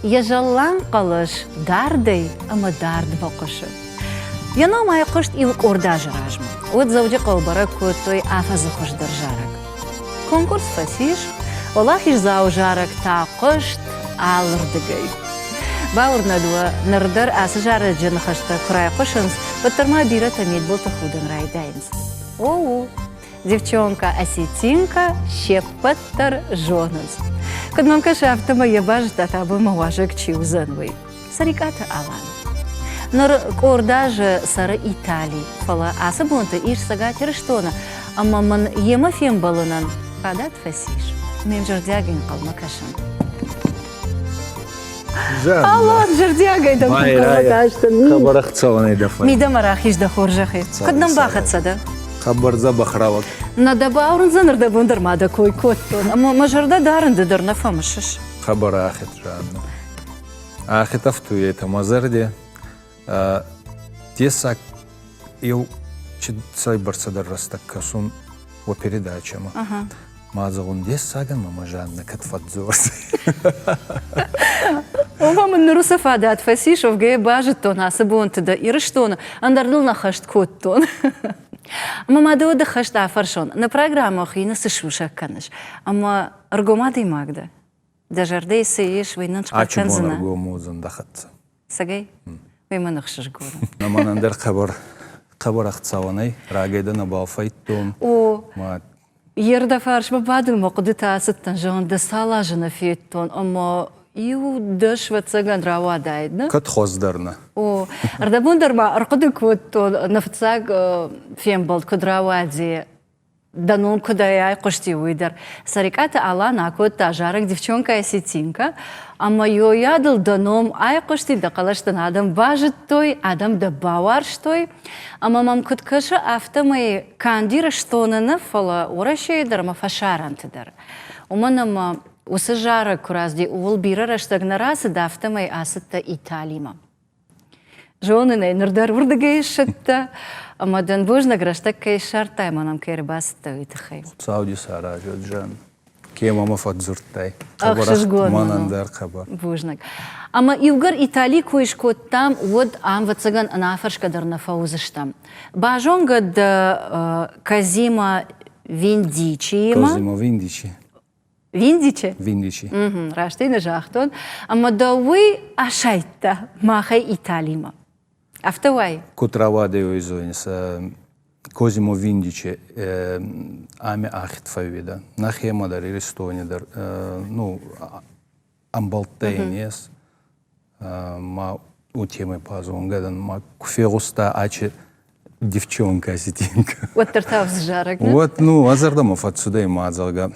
Йӕ зӕлланг хъӕлӕс дардӕй ӕмӕ дардмӕ хъуысы. Йӕ ном айхъуыст иу къорд азы размӕ. Уӕд Дзӕуджыхъӕуы бӕрӕг кодтой афӕдзы хуыздӕр зарӕг. Конкурс фӕцис, уӕлахиздзауы зарӕг та хъуыст алырдыгӕй. Бауырнӕд уӕ, ныр дӕр ацы зарӕджы ныхӕстӕ куы райхъуысынц, уӕддӕр ма бирӕтӕ мидбылты худын райдайынц. О-у, Девчонка осетинка се ппӕт дӕр зонынц. Куыд мӕм кӕсы, афтӕмӕй йӕ базыдтат, абон мӕ уазӕг чи уыдзӕн, уый. Цӕрикъаты Алан. Ныр къорд азы цӕры Итали, фӕлӕ ацы бонты ис Цӕгат Ирыстоны ӕмӕ мын йемӕ фембӕлынӕн фадат фӕцис. Ме зӕрдиаг ӕнхъӕлмӕ кӕсын. Алан, зӕрдиагӕй дӕм ӕнхъӕлмӕ кастӕн. Хъӕбӕр ӕхцӕуӕнӕй дӕ фӕнды. Мидӕмӕ рахиз дӕ хорзӕхӕй. Куыд нӕм бахӕццӕ дӕ? Хъӕбӕр дзӕбӕх рауад. Нӕ дӕ бауырндзӕн, ӕрдӕбон дӕр ма дӕ кой кодтон. Ӕмӕ мӕ зӕрдӕ дарын ды дӕр нӕ фӕмысыс. Хъӕбӕр ахет, Жанна. Ахет ӕфтуйетӕ мӕ зӕрде. Дессаг еу цӕйбӕрцӕдӕр рӕстӕг кӕсун уӕ передачӕмӕ. Ма зӕгъун, дессагӕн мӕмӕ Жаннӕ кӕд фӕдздзордзӕй. Ома мын ныр уыцы фадат фӕцис, уӕвгӕ базыдтон ацы бонты дӕ Ирыстоны, ӕндӕр дыл нӕ хӕст кодтон. Ӕмӕ ма дӕ уӕды хӕст афӕрсон, нӕ программӕ хуины цы сусӕг кӕныс? Ӕмӕ ӕргом адӕймаг дӕ? Дӕ зӕрдӕйы цы ис, уый нын схъӕр кӕндзынӕ? Ачи бон ӕргом уыдзӕн дӕ хӕццӕ. Цӕгӕй? Уый мын ӕхсызгон у. Мӕнӕн дӕр хъӕбӕр хъӕбӕр ӕхцӕуӕнӕй рагӕй дӕ нӕбал фӕйдтон. О, Ер дӕ фарсмӕ бадын мӕ хъуыдытӕ ацыдтӕн, зӕгъын, дӕ цал азы нӕ федтон, ӕмӕ иу дӕс ӕвӕццӕгӕн рауадаид, нӕ? Кӕд хуӕздӕр нӕ. О, ӕрдӕбон дӕр ма ӕрхъуыды кодтон, нӕ фыццаг фембӕлд куыд рауадзи, дӕ ном куыдӕй айхъуысти, уый дӕр. Цӕрикъаты Алан акодта зарӕг «Девчонка осетинка», ӕмӕ йойадыл дӕ ном айхъуысти, дӕ хъӕлӕс дын адӕм базыдтой, адӕм дӕ бауарзтой. Ӕмӕ мӕм куыд кӕсы, афтӕмӕй канд Ирыстоны нӕ, фӕлӕ Уӕрӕсейы дӕр ӕмӕ фӕсарӕнты дӕр. Уымӕн ӕмӕ уыцы зарӕг куы рацыди, ууыл бирӕ рӕстӕг нӕ рацыд, афтӕмӕй ацыдтӕ Италимӕ. Зонын ӕй, ныр дӕр уырдыгӕй ссыдтӕ, ӕмӕ дын бузныг рӕстӕг кӕй ссардтай ӕмӕ нӕм кӕй ӕрбацыдтӕ, уый тыххӕй. Хуыцау ди саразӕд, Жан. Ке мӕмӕ фӕдздзурдтай. Ӕхсызгон мӕнӕн дӕр хъӕбӕр. Бузныг. Ӕмӕ иугӕр Итали кой скодтам, уӕд ам, ӕвӕццӕгӕн, ӕнӕафӕрсгӕ дӕр нӕ фӕуыдзыстӕм. Базонгӕ дӕ Казима Виндичиимӕ. Казима Виндичи. Виндичи? Виндичи. Раст ӕй нӕ загътон. Ӕмӕ дӕ уый асайдта махӕй Италимӕ. Афтӕ уай? Куд рауадӕй уой зонис, Козимо Виндичи ами ахид фӕууидӕ. Нӕхемӕ дӕр, Иристони дӕр, ну, ӕмбӕлттӕ ин ес. Ма уотемӕй базонгӕ дӕн. Ма ку фегъуста ачи девчонка осетинка. Уӕддӕр та зарӕг, не? Уӕд, ну, ӕ зӕрдӕмӕ фӕццудӕй ма, зӕгъгӕ,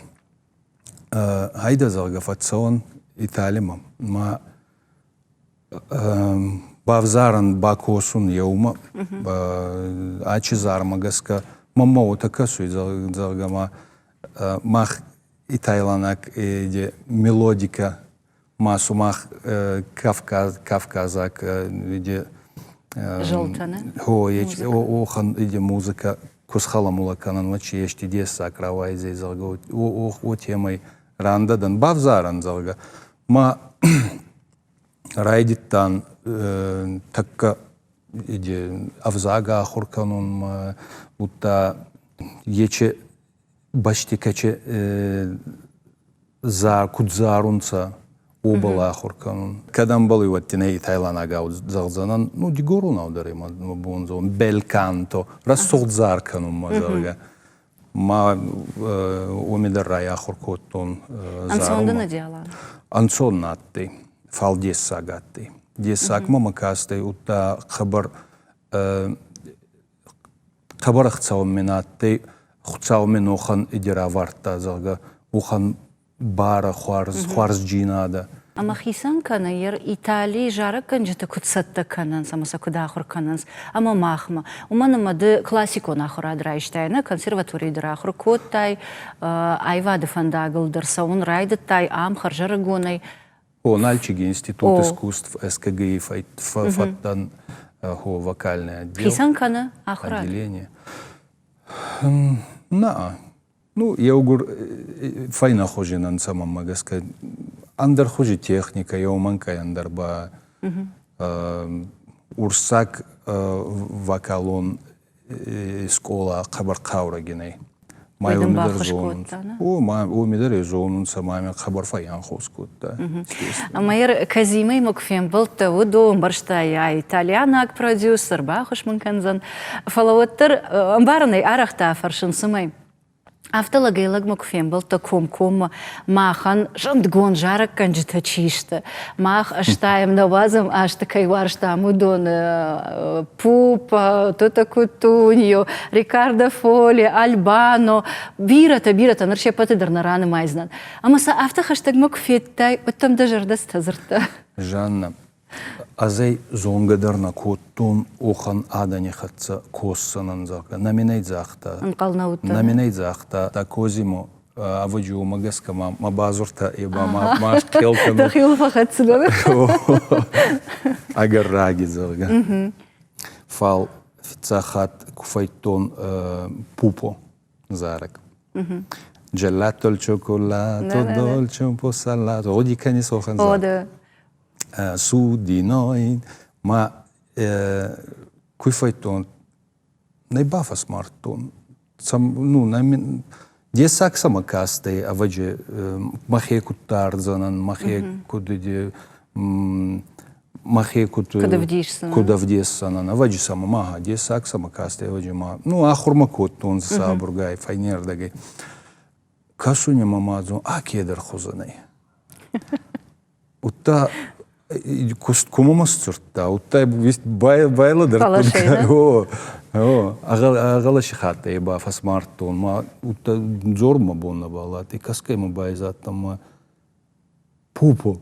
гьӕйдӕ, зӕгъгӕ, фӕццӕуӕн Италимӕ. Ма бавзарӕн бакосун еумӕ ачи зармӕ гӕсгӕ мӕмӕ уотӕ кӕсуй, зӕгъгӕ, ма мах итайланаг мелодикӕ ма сумах Кавказ, кавказаг иде охан иде музыка кусхаламула кӕнӕн уӕд чи ести дессаг рауайдзӕй, зӕгъгӕ, уотемӕй рандӕ дӕн, бавзарӕн, зӕгъгӕ. Ма райдыдтан тӕккӕ ӕвзаг ахур кӕнунмӕ, удта ече бӕсти кӕче куд зарунцӕ, уобӕл ахур кӕнун. Кӕд ӕмбӕлуй, уӕд дин ӕй итайланагау зӕгъдзӕнӕн, ну, дигоронау дӕр имӕ бон зӕгъун, бельканто, рӕсугъд зар кӕнунмӕ, зӕгъгӕ. Ма уоми дӕр райахур кодтон. Ӕнцон дын уыди, Алан? Ӕнцон нӕ адтӕй, фал дессаг адтӕй. Дессаг мӕмӕ кастӕй, удта хъӕбӕр хъӕбӕр ӕхцӕуӕн мин адтӕй, Хуцау мин уӕхӕн иде равардта, зӕгъгӕ, уӕхӕн барӕ хуарз, хуарзджийнадӕ. Ӕмӕ хицӕн кӕны, Италийы зарӕггӕнджыты куыд цӕттӕ кӕнынц ӕмӕ сӕ куыд ахуыр кӕнынц, ӕмӕ махмӕ. Уымӕн ӕмӕ ды классикон ахуырад райстай, нӕ консерваторийы дӕр ахуыр кодтай, аивады фӕндагыл дӕр цӕуын райдыдтай ам хӕрзӕрыгонӕй. О, Нальчиги институт искусств СКГИ фӕдтӕн хо вокальное отдел. Хицӕн кӕны ахуырад? Отделение. На, Ну, еугур фӕйнӕхузӕн ӕнцӕ мӕнмӕ гӕсгӕ. Ӕндӕр хузи техникӕ, еумӕнкъай ӕндӕр ба урссаг вокалон скъола хъӕбӕр хъаурӕгин ӕй. Ма уоми дӕр зонунцӕ. О, ма уоми дӕр зонунцӕ, ма мӕ хъӕбӕр фӕйанхос кодта. Ӕма Казимӕ ма куы фембӕлдтӕ, уыдон ӕмбӕрста йӕ итальянаг продюсер, баххуыс мын кӕндзӕн. Фӕлӕ уӕддӕр ӕмбарын ӕй арӕхтӕ фӕрсын, цымӕ Афтӕ лӕгӕй-лӕгмӕ куы фембӕлдтӕ комкоммӕ, махӕн зындгонд зарӕггӕнджытӕ чи сты, мах ӕстайӕм, нӕуӕдзӕм азты кӕй уарзтам, уыдоны Пупа, Тото Кутуньо, Рикардо Фоли, Альбано, бирӕтӕ, бирӕтӕ, ныр се ппӕты дӕр нӕ ранымайдзынӕн. Ӕмӕ сӕ афтӕ хӕстӕгмӕ куы федтай, уӕд дӕм дӕ зӕрдӕ цытӕ дзырдта? Жанна, Ӕз ӕй зонгӕ дӕр нӕ кодтон, охӕн адӕни хӕццӕ косдзӕнӕн, зӕгъгӕ. Нӕ мин ӕй загъта. Ӕнхъӕл нӕ уыдтӕн. Нӕ мин ӕй загъта. Козимо, ӕвӕджи уомӕ гӕсгӕ ма мӕ базуртӕ е ба ма ма схъел кӕнун. Дӕхиуыл фӕхӕцдзынӕ. Ӕгӕр раги, зӕгъгӕ. Фал фиццаг хатт ку фӕйдтон Пупо зарӕг. Gelato al cioccolato, dolce un po' salato. Гъуди кӕнис охӕн зарӕг? Su di noi, ма куй фӕйдтон, нӕ бафӕсмардтон. Ну, дессаг сӕмӕ кастӕй, ӕвӕджи, мӕхе куд дардзӕнӕн, мӕхе куд мӕхе куд куд ӕвдесдзӕнӕн, ӕвӕджи сӕмӕ ма дессаг сӕмӕ кастӕй, ӕвӕджи ма, ну, ахурмӕ кодтон сабургай, фӕйнердӕгӕй. Кӕсун ӕма ма а кедӕр хузӕн ӕй. Удта куст кумӕ сдзурдта, удта байлӕдӕрдтон. О, о, гъӕлӕси хаттӕй ба фӕсмардтон, ма удта дзорун мӕ бон нӕбал адтӕй, кӕсгӕй мӕ байзадтӕн ма Пупо.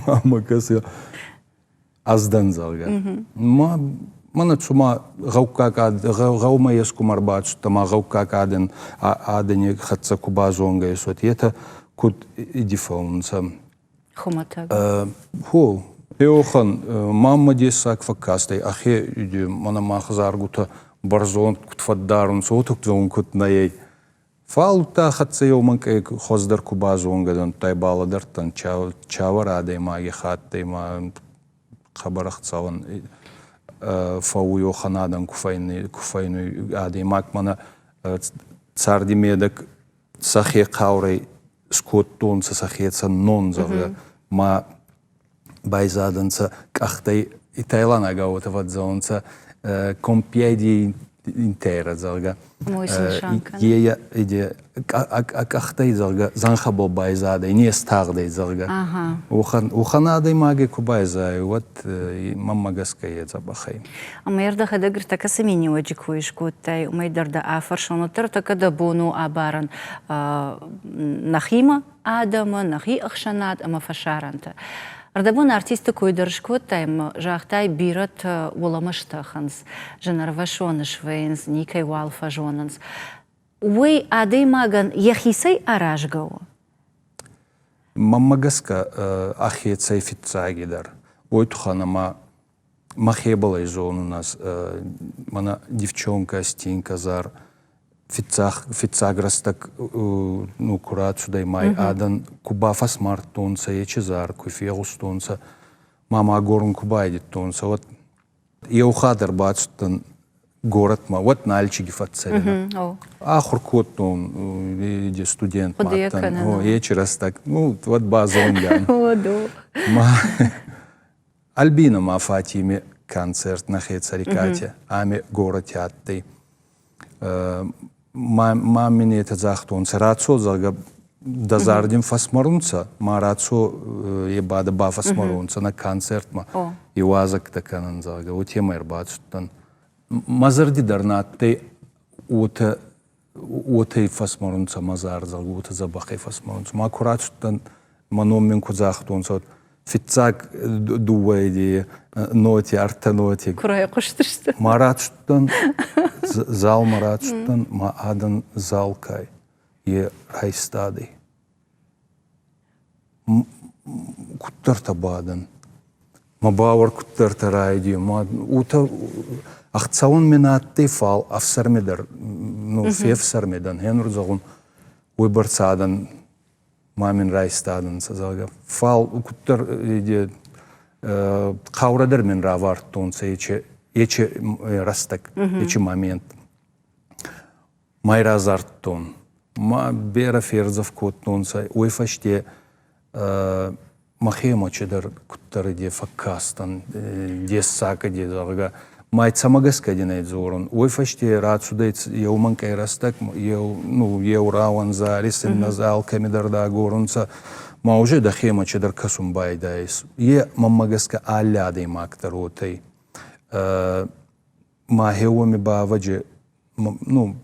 Ӕма кӕсгӕ ӕз дӕн, зӕгъгӕ. Ма мӕнӕ цума гъӕуккаг гъӕумӕ ескумӕ ӕрбацудтӕ ма гъӕуккаг адӕн адӕни хӕццӕ ку базонгӕ ес, уӕд етӕ куд иди фӕуунцӕ. Хумӕтӕг. Хо, еуӕхӕн маммӕ дессаг фӕккастӕй, ӕхе мӕнӕ мах заргутӕ бӕрзонд куд фӕддарунцӕ, уотӕ зонун куд нӕ ӕй. Фал удта хӕццӕ еу мӕнкъӕй хуӕздӕр ку базонгӕ дӕн, балӕдӕрдтӕн, чавӕр адӕймаги хаттӕй ма хъӕбӕр ӕхцӕуӕн фӕууй уӕхӕн адӕн ку фӕйнуй адӕймаг мӕнӕ царди медӕг сӕхе хъаурӕй скодтонцӕ сӕхецӕн нон, зӕгъгӕ, ма байзадӕнцӕ къӕхтӕй итайланагау уотӕ фӕдздзӕунцӕ con piedi in terra, зӕгъгӕ. Е къӕхтӕй, зӕгъгӕ, зӕнхӕбӕл байзадӕй, не стагъдӕй, зӕгъгӕ. Уӕхӕн адӕймаги ку байзайуй, уӕд мӕнмӕ гӕсгӕ е дзӕбӕх ӕй. Ӕмӕ дӕхӕдӕг ӕртӕккӕ цы миниуӕджы кой скодтай, уымӕй дӕр дӕ афӕрсон, уӕддӕр ӕртӕккӕ дӕ бон у абарын нӕхимӕ адӕмы, нӕхи ӕхсӕнад ӕмӕ фӕсарӕнтӕ. Ӕрдӕбон артисты кой дӕр скодтай ӕмӕ загътай, бирӕтӕ уӕлӕмӕ стӕхынц, зынӕрвӕссон свӕййынц, никӕй уал фӕзонынц. Уый адӕймагӕн йӕхицӕй аразгӕ у? Мӕнмӕ гӕсгӕ, ӕхецӕй фиццагидӕр. Уой туххӕн ӕма мӕхебӕл ӕй зонун ӕз, мӕнӕ девчонка Стинка зар фиццаг рӕстӕг ну ку рацудӕй май адӕн ку бафӕсмардтонцӕ, ечи зар ку фегъустонцӕ, ма ма агорун ку байдӕдтонцӕ, уӕд еу хатт ӕрбацудтӕн горӕтмӕ, уӕд Нальчиги фӕццӕринӕ. Ахур кодтон, студент ма адтӕн. Ечи рӕстӕг, ну, уӕд базонгӕ. Ма Альбина ма Фатими концерт нӕхе Цӕрикъати ами горӕти адтӕй. Ма, ма мин етӕ загътонцӕ, рацо, зӕгъгӕ, дӕ зардин фӕсмӕрунцӕ, ма рацо, е ба дӕ бафӕсмӕрунцӕ нӕ концертмӕ, иуазӕгтӕ кӕнӕн, зӕгъгӕ, уотемӕй ӕрбацудтӕн. Мӕ зӕрди дӕр нӕ адтӕй уотӕ уотӕ фӕсмӕрунцӕ мӕ зар, зӕгъгӕ, уотӕ дзӕбӕхӕй фӕсмӕрунцӕ. Ма ку рацудтӕн, мӕ ном мин ку загътонцӕ, фиццаг дууӕ ноти, ӕртӕ ноти. Ку райхъуыстысты. Ма рацудтӕн, залмӕ рацудтӕн, ма адӕн залкай е райстадӕй. Куддӕртӕ бадӕн. Мӕ бауӕр куддӕртӕ райдиу. Ма уотӕ ӕхцӕуӕн мин адтӕй, фал ӕфсӕрми дӕр, ну, фефсӕрми дӕн. Гьенур зӕгъун, уойбӕрцӕ адӕн Ма мин райстадӕнцӕ, зӕгъгӕ. Фал куддӕр хъаурӕ дӕр мин равардтонцӕ ечи рӕстӕг, ечи момент. Май разардтон, ма берӕ фердзӕф кодтонцӕ. Уой фӕсте мӕхемӕ чидӕр куддӕр иде фӕккастӕн, дессаг иде, зӕгъгӕ. Ма цӕмӕ гӕсгӕ дин ӕй дзорун? Уой фӕсте рацудӕй еу мӕнкъӕй рӕстӕг, еу, ну, еу рауӕн зари синнӕ алкӕми дӕр дӕ агорунцӕ. Ма уже дӕхемӕ чидӕр кӕсун байдайис. Е мӕнмӕ гӕсгӕ алли адӕймаг дӕр уотӕй. Мӕхе уоми ба ӕвӕджи ну,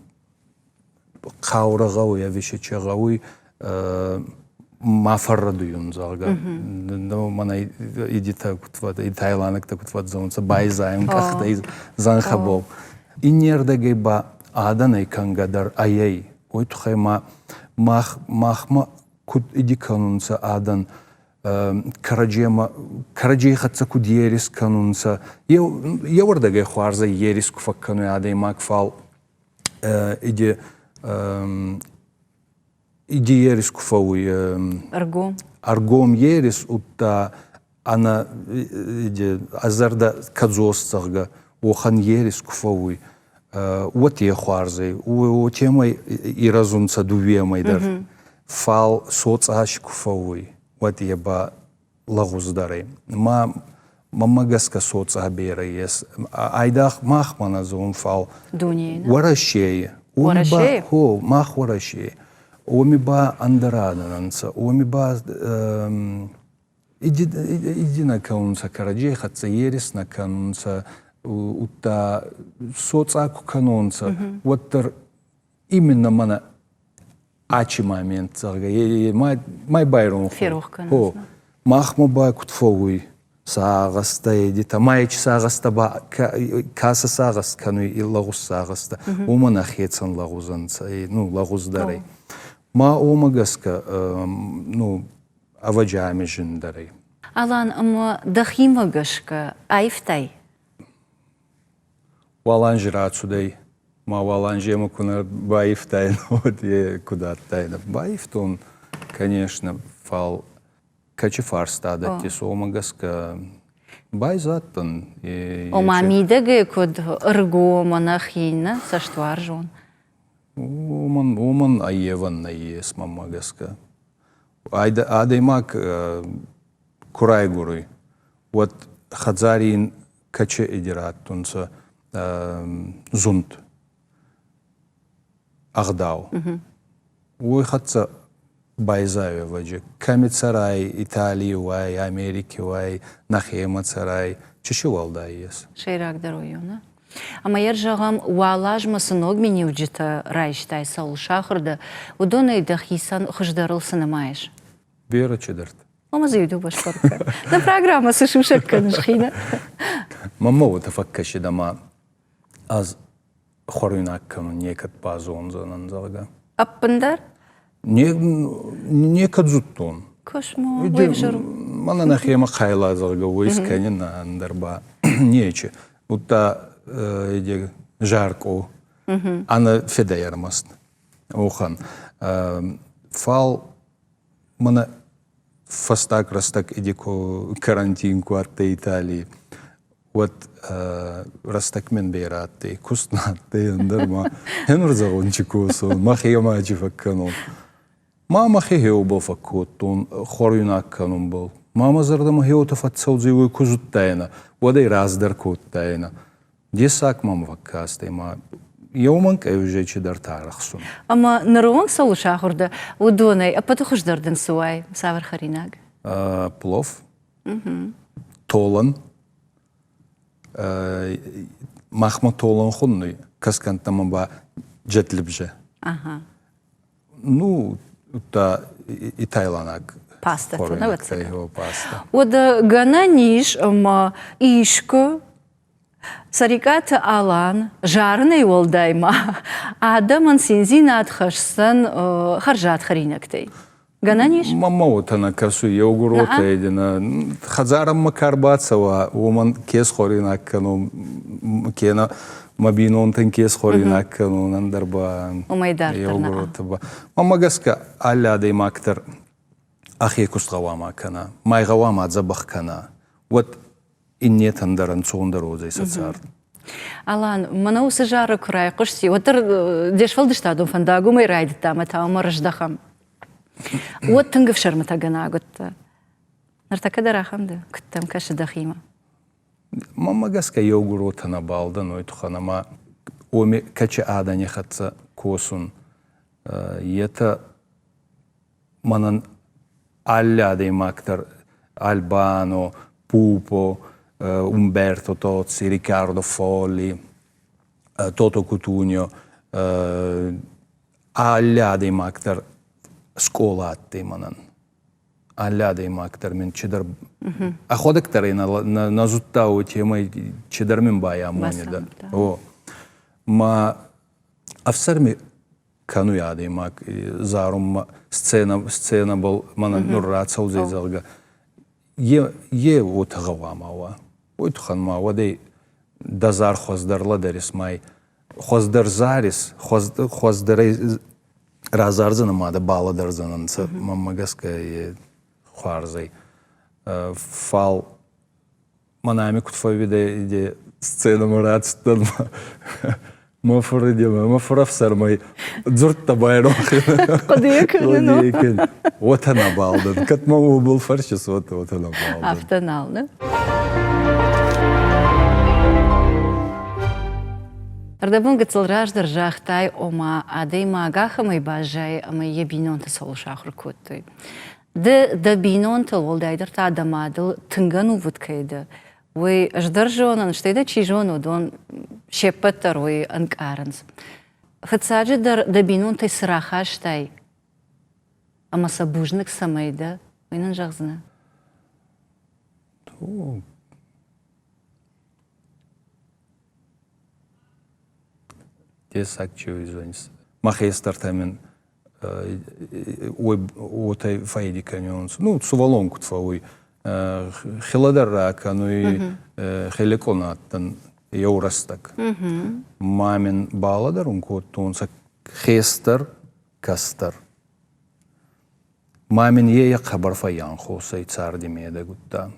хъаурӕ гъӕуй ӕви си чи гъӕуй, ма фӕррӕдуйун, зӕгъгӕ. Мӕнӕ идитӕ куд фӕд, тайландӕгтӕ куд фӕдздзӕунцӕ, байзайун къӕхтӕй зӕнхӕбӕл. Иннердӕгӕй ба адӕнӕй кӕнгӕ дӕр ӕй. Уой туххӕй ма мах махмӕ куд иди кӕнунцӕ адӕн, кӕрӕдземӕ кӕрӕдзей хӕццӕ куд ерис кӕнунцӕ, еуӕрдӕгӕй хуарзӕй ерис ку фӕккӕнуй адӕймаг, фал иди иди ерис ку фӕууй ӕргом ӕргом ерис, удта ӕнӕ иди ӕ зӕрдӕ кӕдзос, зӕгъгӕ, уӕхӕн ерис ку фӕууй, уӕд е хуарз ӕй. Уотемӕй ирӕзунцӕ дууемӕй дӕр. Фал соцъас ку фӕууй, уӕд е ба лӕгъуздӕр ӕй. Ма мӕмӕ гӕсгӕ соцъа берӕ ес. Айдагъ махмӕ нӕ зонун, фал Уӕрӕсей. Уоми ба, хо, мах Уӕрӕсей. Уоми ба ӕндӕр адӕн ӕнцӕ. Уоми ба иди нӕ кӕнунцӕ кӕрӕдзей хӕццӕ, ерис нӕ кӕнунцӕ, удта соцъа ку кӕнонцӕ, уӕддӕр именно мӕнӕ ачи момент, зӕгъгӕ, май байронх. Ферох кӕнунцӕ. Махмӕ ба куд фӕууй сагъӕстӕ, едитӕ, ма ечи сагъӕстӕ ба ка сӕ сагъӕс кӕнуй, и лӕгъуз сагъӕстӕ, уомӕн ӕхецӕн лӕгъуз ӕнцӕ, ну, лӕгъуздӕр ӕй. Ма уомӕ гӕсгӕ, ну, ӕвӕджи ами зиндӕр ӕй. Алан, ӕма дӕхимӕ гӕсгӕ аивтай? Уал анзи рацудӕй, ма уал анземӕ ку нӕ баивтайнӕ, уӕд е куд адтайдӕ? Баивтон, конечно, фал кӕчи фарста дӕттис, уомӕ гӕсгӕ байзадтӕн. Ома мидӕгӕй куд ӕргом, ӕнӕхийнӕ, цӕстуарзон? Уомӕн, уомӕн ӕййевӕн нӕййес, мӕнмӕ гӕсгӕ. Адӕймаг ку райгуруй, уӕд хӕдзари ин кӕче иди раттунцӕ зунд, ӕгъдау. Уой хӕццӕ байзайуй ӕвӕджи. Кӕми цӕрай, Италий уай, Америки уай, нӕхемӕ цӕрай, чиши уӕлдай ес. Сӕйрагдӕр уый у, нӕ? Ӕмӕ йӕ зӕгъӕм, уал азмӕ цы ног миниуджытӕ райстай, цӕуыл сахуыр дӕ, уыдонӕй дӕхицӕн хуыздӕрыл цы нымайыс? Берӕ чидӕртӕ. Ӕмӕ дзы иу сбӕрӕг кӕн. Нӕ программӕ цы сусӕг кӕныс, Хина? Мӕнмӕ уотӕ фӕккӕсид, ӕма ӕз хуӕруйнаг кӕнун некӕд базондзӕнӕн, зӕгъгӕ. Ӕппындӕр? Не, некӕд зудтон. Космо, уый ӕвзӕр у. Мӕнӕ нӕхемӕ хъайла, зӕгъгӕ, уой скӕнин, ӕндӕр ба нечи. Удта жаркъо, ӕнӕ федӕй ӕрмӕст. Уӕхӕн. Фал мӕнӕ фӕстаг рӕстӕг иди ку карантин ку адтӕй Италий, уӕд рӕстӕг мин берӕ адтӕй, куст нӕ адтӕй, ӕндӕр ма хенур зӕгъун чи косон, мӕхемӕ чи фӕккӕнон. Ма мӕхе хеубӕл фӕккодтон, хуӕруйнаг кӕнунбӕл. Ма мӕ зӕрдӕмӕ хеутӕ фӕццӕудзӕй, уой ку зудтайнӕ, уӕд ӕй раздӕр кодтайнӕ. Дессаг мӕм фӕккастӕй ма еумӕн къӕвзӕй чидӕртӕ арӕхсун. Ӕма ныры онг цӕуыл сахуыр дӕ, уыдонӕй ӕппӕты хуыздӕр дын цы уай, цавӕр хӕринаг? Плов, толан. Махмӕ толан хуннуй, кӕсгӕнттӕмӕ ба джетлибже. Ну, та итайланаг паста. Уӕдӕ гӕнӕн ис ӕмӕ искуы Цӕрикъаты Алан зарынӕй уӕлдай ма адӕмӕн циндзинад хӕсдзӕн хӕрзад хӕринӕгтӕй. Гӕнӕн ис? Мӕнмӕ уотӕ нӕ кӕсуй, еугур уотӕ единӕ. Хӕдзарӕмӕ ка рбацӕуа, уомӕн ке схуӕруйнаг кӕнон, кенӕ мӕ бийнонтӕн ке схуӕруйнаг кӕнон, ӕндӕр ба Уымӕй дарддӕр еугур уотӕ ба. Мӕнмӕ гӕсгӕ, алли адӕймаг дӕр. Ӕхе куст гъӕуама кӕна, май гъӕуама дзӕбӕх кӕна, уӕд иннетӕн дӕр ӕнцондӕр уодзӕй сӕ цард. Алан, мӕнӕ уыцы зарӕг куы райхъуысти, уӕддӕр де сфӕлдыстадон фӕндаг уымӕй райдыдта ӕмӕ та уымӕ рыздӕхӕм. Уӕд тынг ӕфсӕрмытӕгӕнаг уыдтӕ. Ныртӕккӕ дӕр ахӕм дӕ, куыд дӕм кӕсы дӕхимӕ? Мӕнмӕ гӕсгӕ еугур уотӕ нӕбал дӕн, уой туххӕн ӕма уоми кӕчи адӕни хӕццӕ косун, етӕ мӕнӕн алли адӕймаг дӕр Альбано, Пупо, Умберто Тоцци, Риккардо Фолли, Тото Кутуньо, алли адӕймаг дӕр скъола адтӕй мӕнӕн. Алли адӕймаг дӕр мин чидӕр ӕхуӕдӕг дӕр ӕй нӕ зудта, уотемӕй чидӕр мин байамонидӕ. О. Ма ӕфсӕрми кӕнуй адӕймаг зарунмӕ сценӕ сценӕбӕл мӕнӕ нур рацӕудзӕй, зӕгъгӕ. Е е уотӕ гъӕуама уа. Уой туххӕн ма уӕдӕй дӕ зар хуӕздӕр лӕдӕрис май хуӕздӕр зарис, хуӕздӕрӕй разардзӕнӕ ма дӕ балӕдӕрдзӕнӕнцӕ, мӕнмӕ гӕсгӕ е хуарз ӕй. Фал мӕнӕ ами куд фӕууидӕ сценӕмӕ рацудтӕн мӕ фуридемӕ, мӕ фурӕфсӕрмӕй дзурдтӕ байронх. Хъуыдыйы кӕнын. Уотӕ нӕбал дӕн. Кӕд мӕ уобӕл фӕрсис, уотӕ уотӕ нӕбал дӕн. Афтӕ нал, не? Ӕрдӕбон гыццыл раздӕр загътай, ома адӕймаг ахӕмӕй баззайы ӕмӕ йӕ бинонты цӕуыл сахуыр кодтой. Ды дӕ бинонтыл, уӕлдайдӕр та дӕ мадыл тынг ӕнувыд кӕй дӕ, уый ӕз дӕр зонын, стӕй дӕ чи зоны, уыдон се ппӕт дӕр уый ӕнкъарынц. Фыццаджыдӕр дӕ бинонтӕй цы рахастай ӕмӕ сӕ бузныг цӕмӕй дӕ, уый нын зӕгъдзынӕ? Дессаг чи уидзӕнис. Мӕ хестӕртӕ мин уотӕ фӕйди кӕнионцӕ. Ну, сувӕллон куд фӕууй, хилӕ дӕр ракӕнуй, хелекъон адтӕн еу рӕстӕг. Ма мин балӕдӕрун кодтонцӕ хестӕр, кӕстӕр. Ма мин е хъӕбӕр фӕййанхос ӕй царди медӕг удта.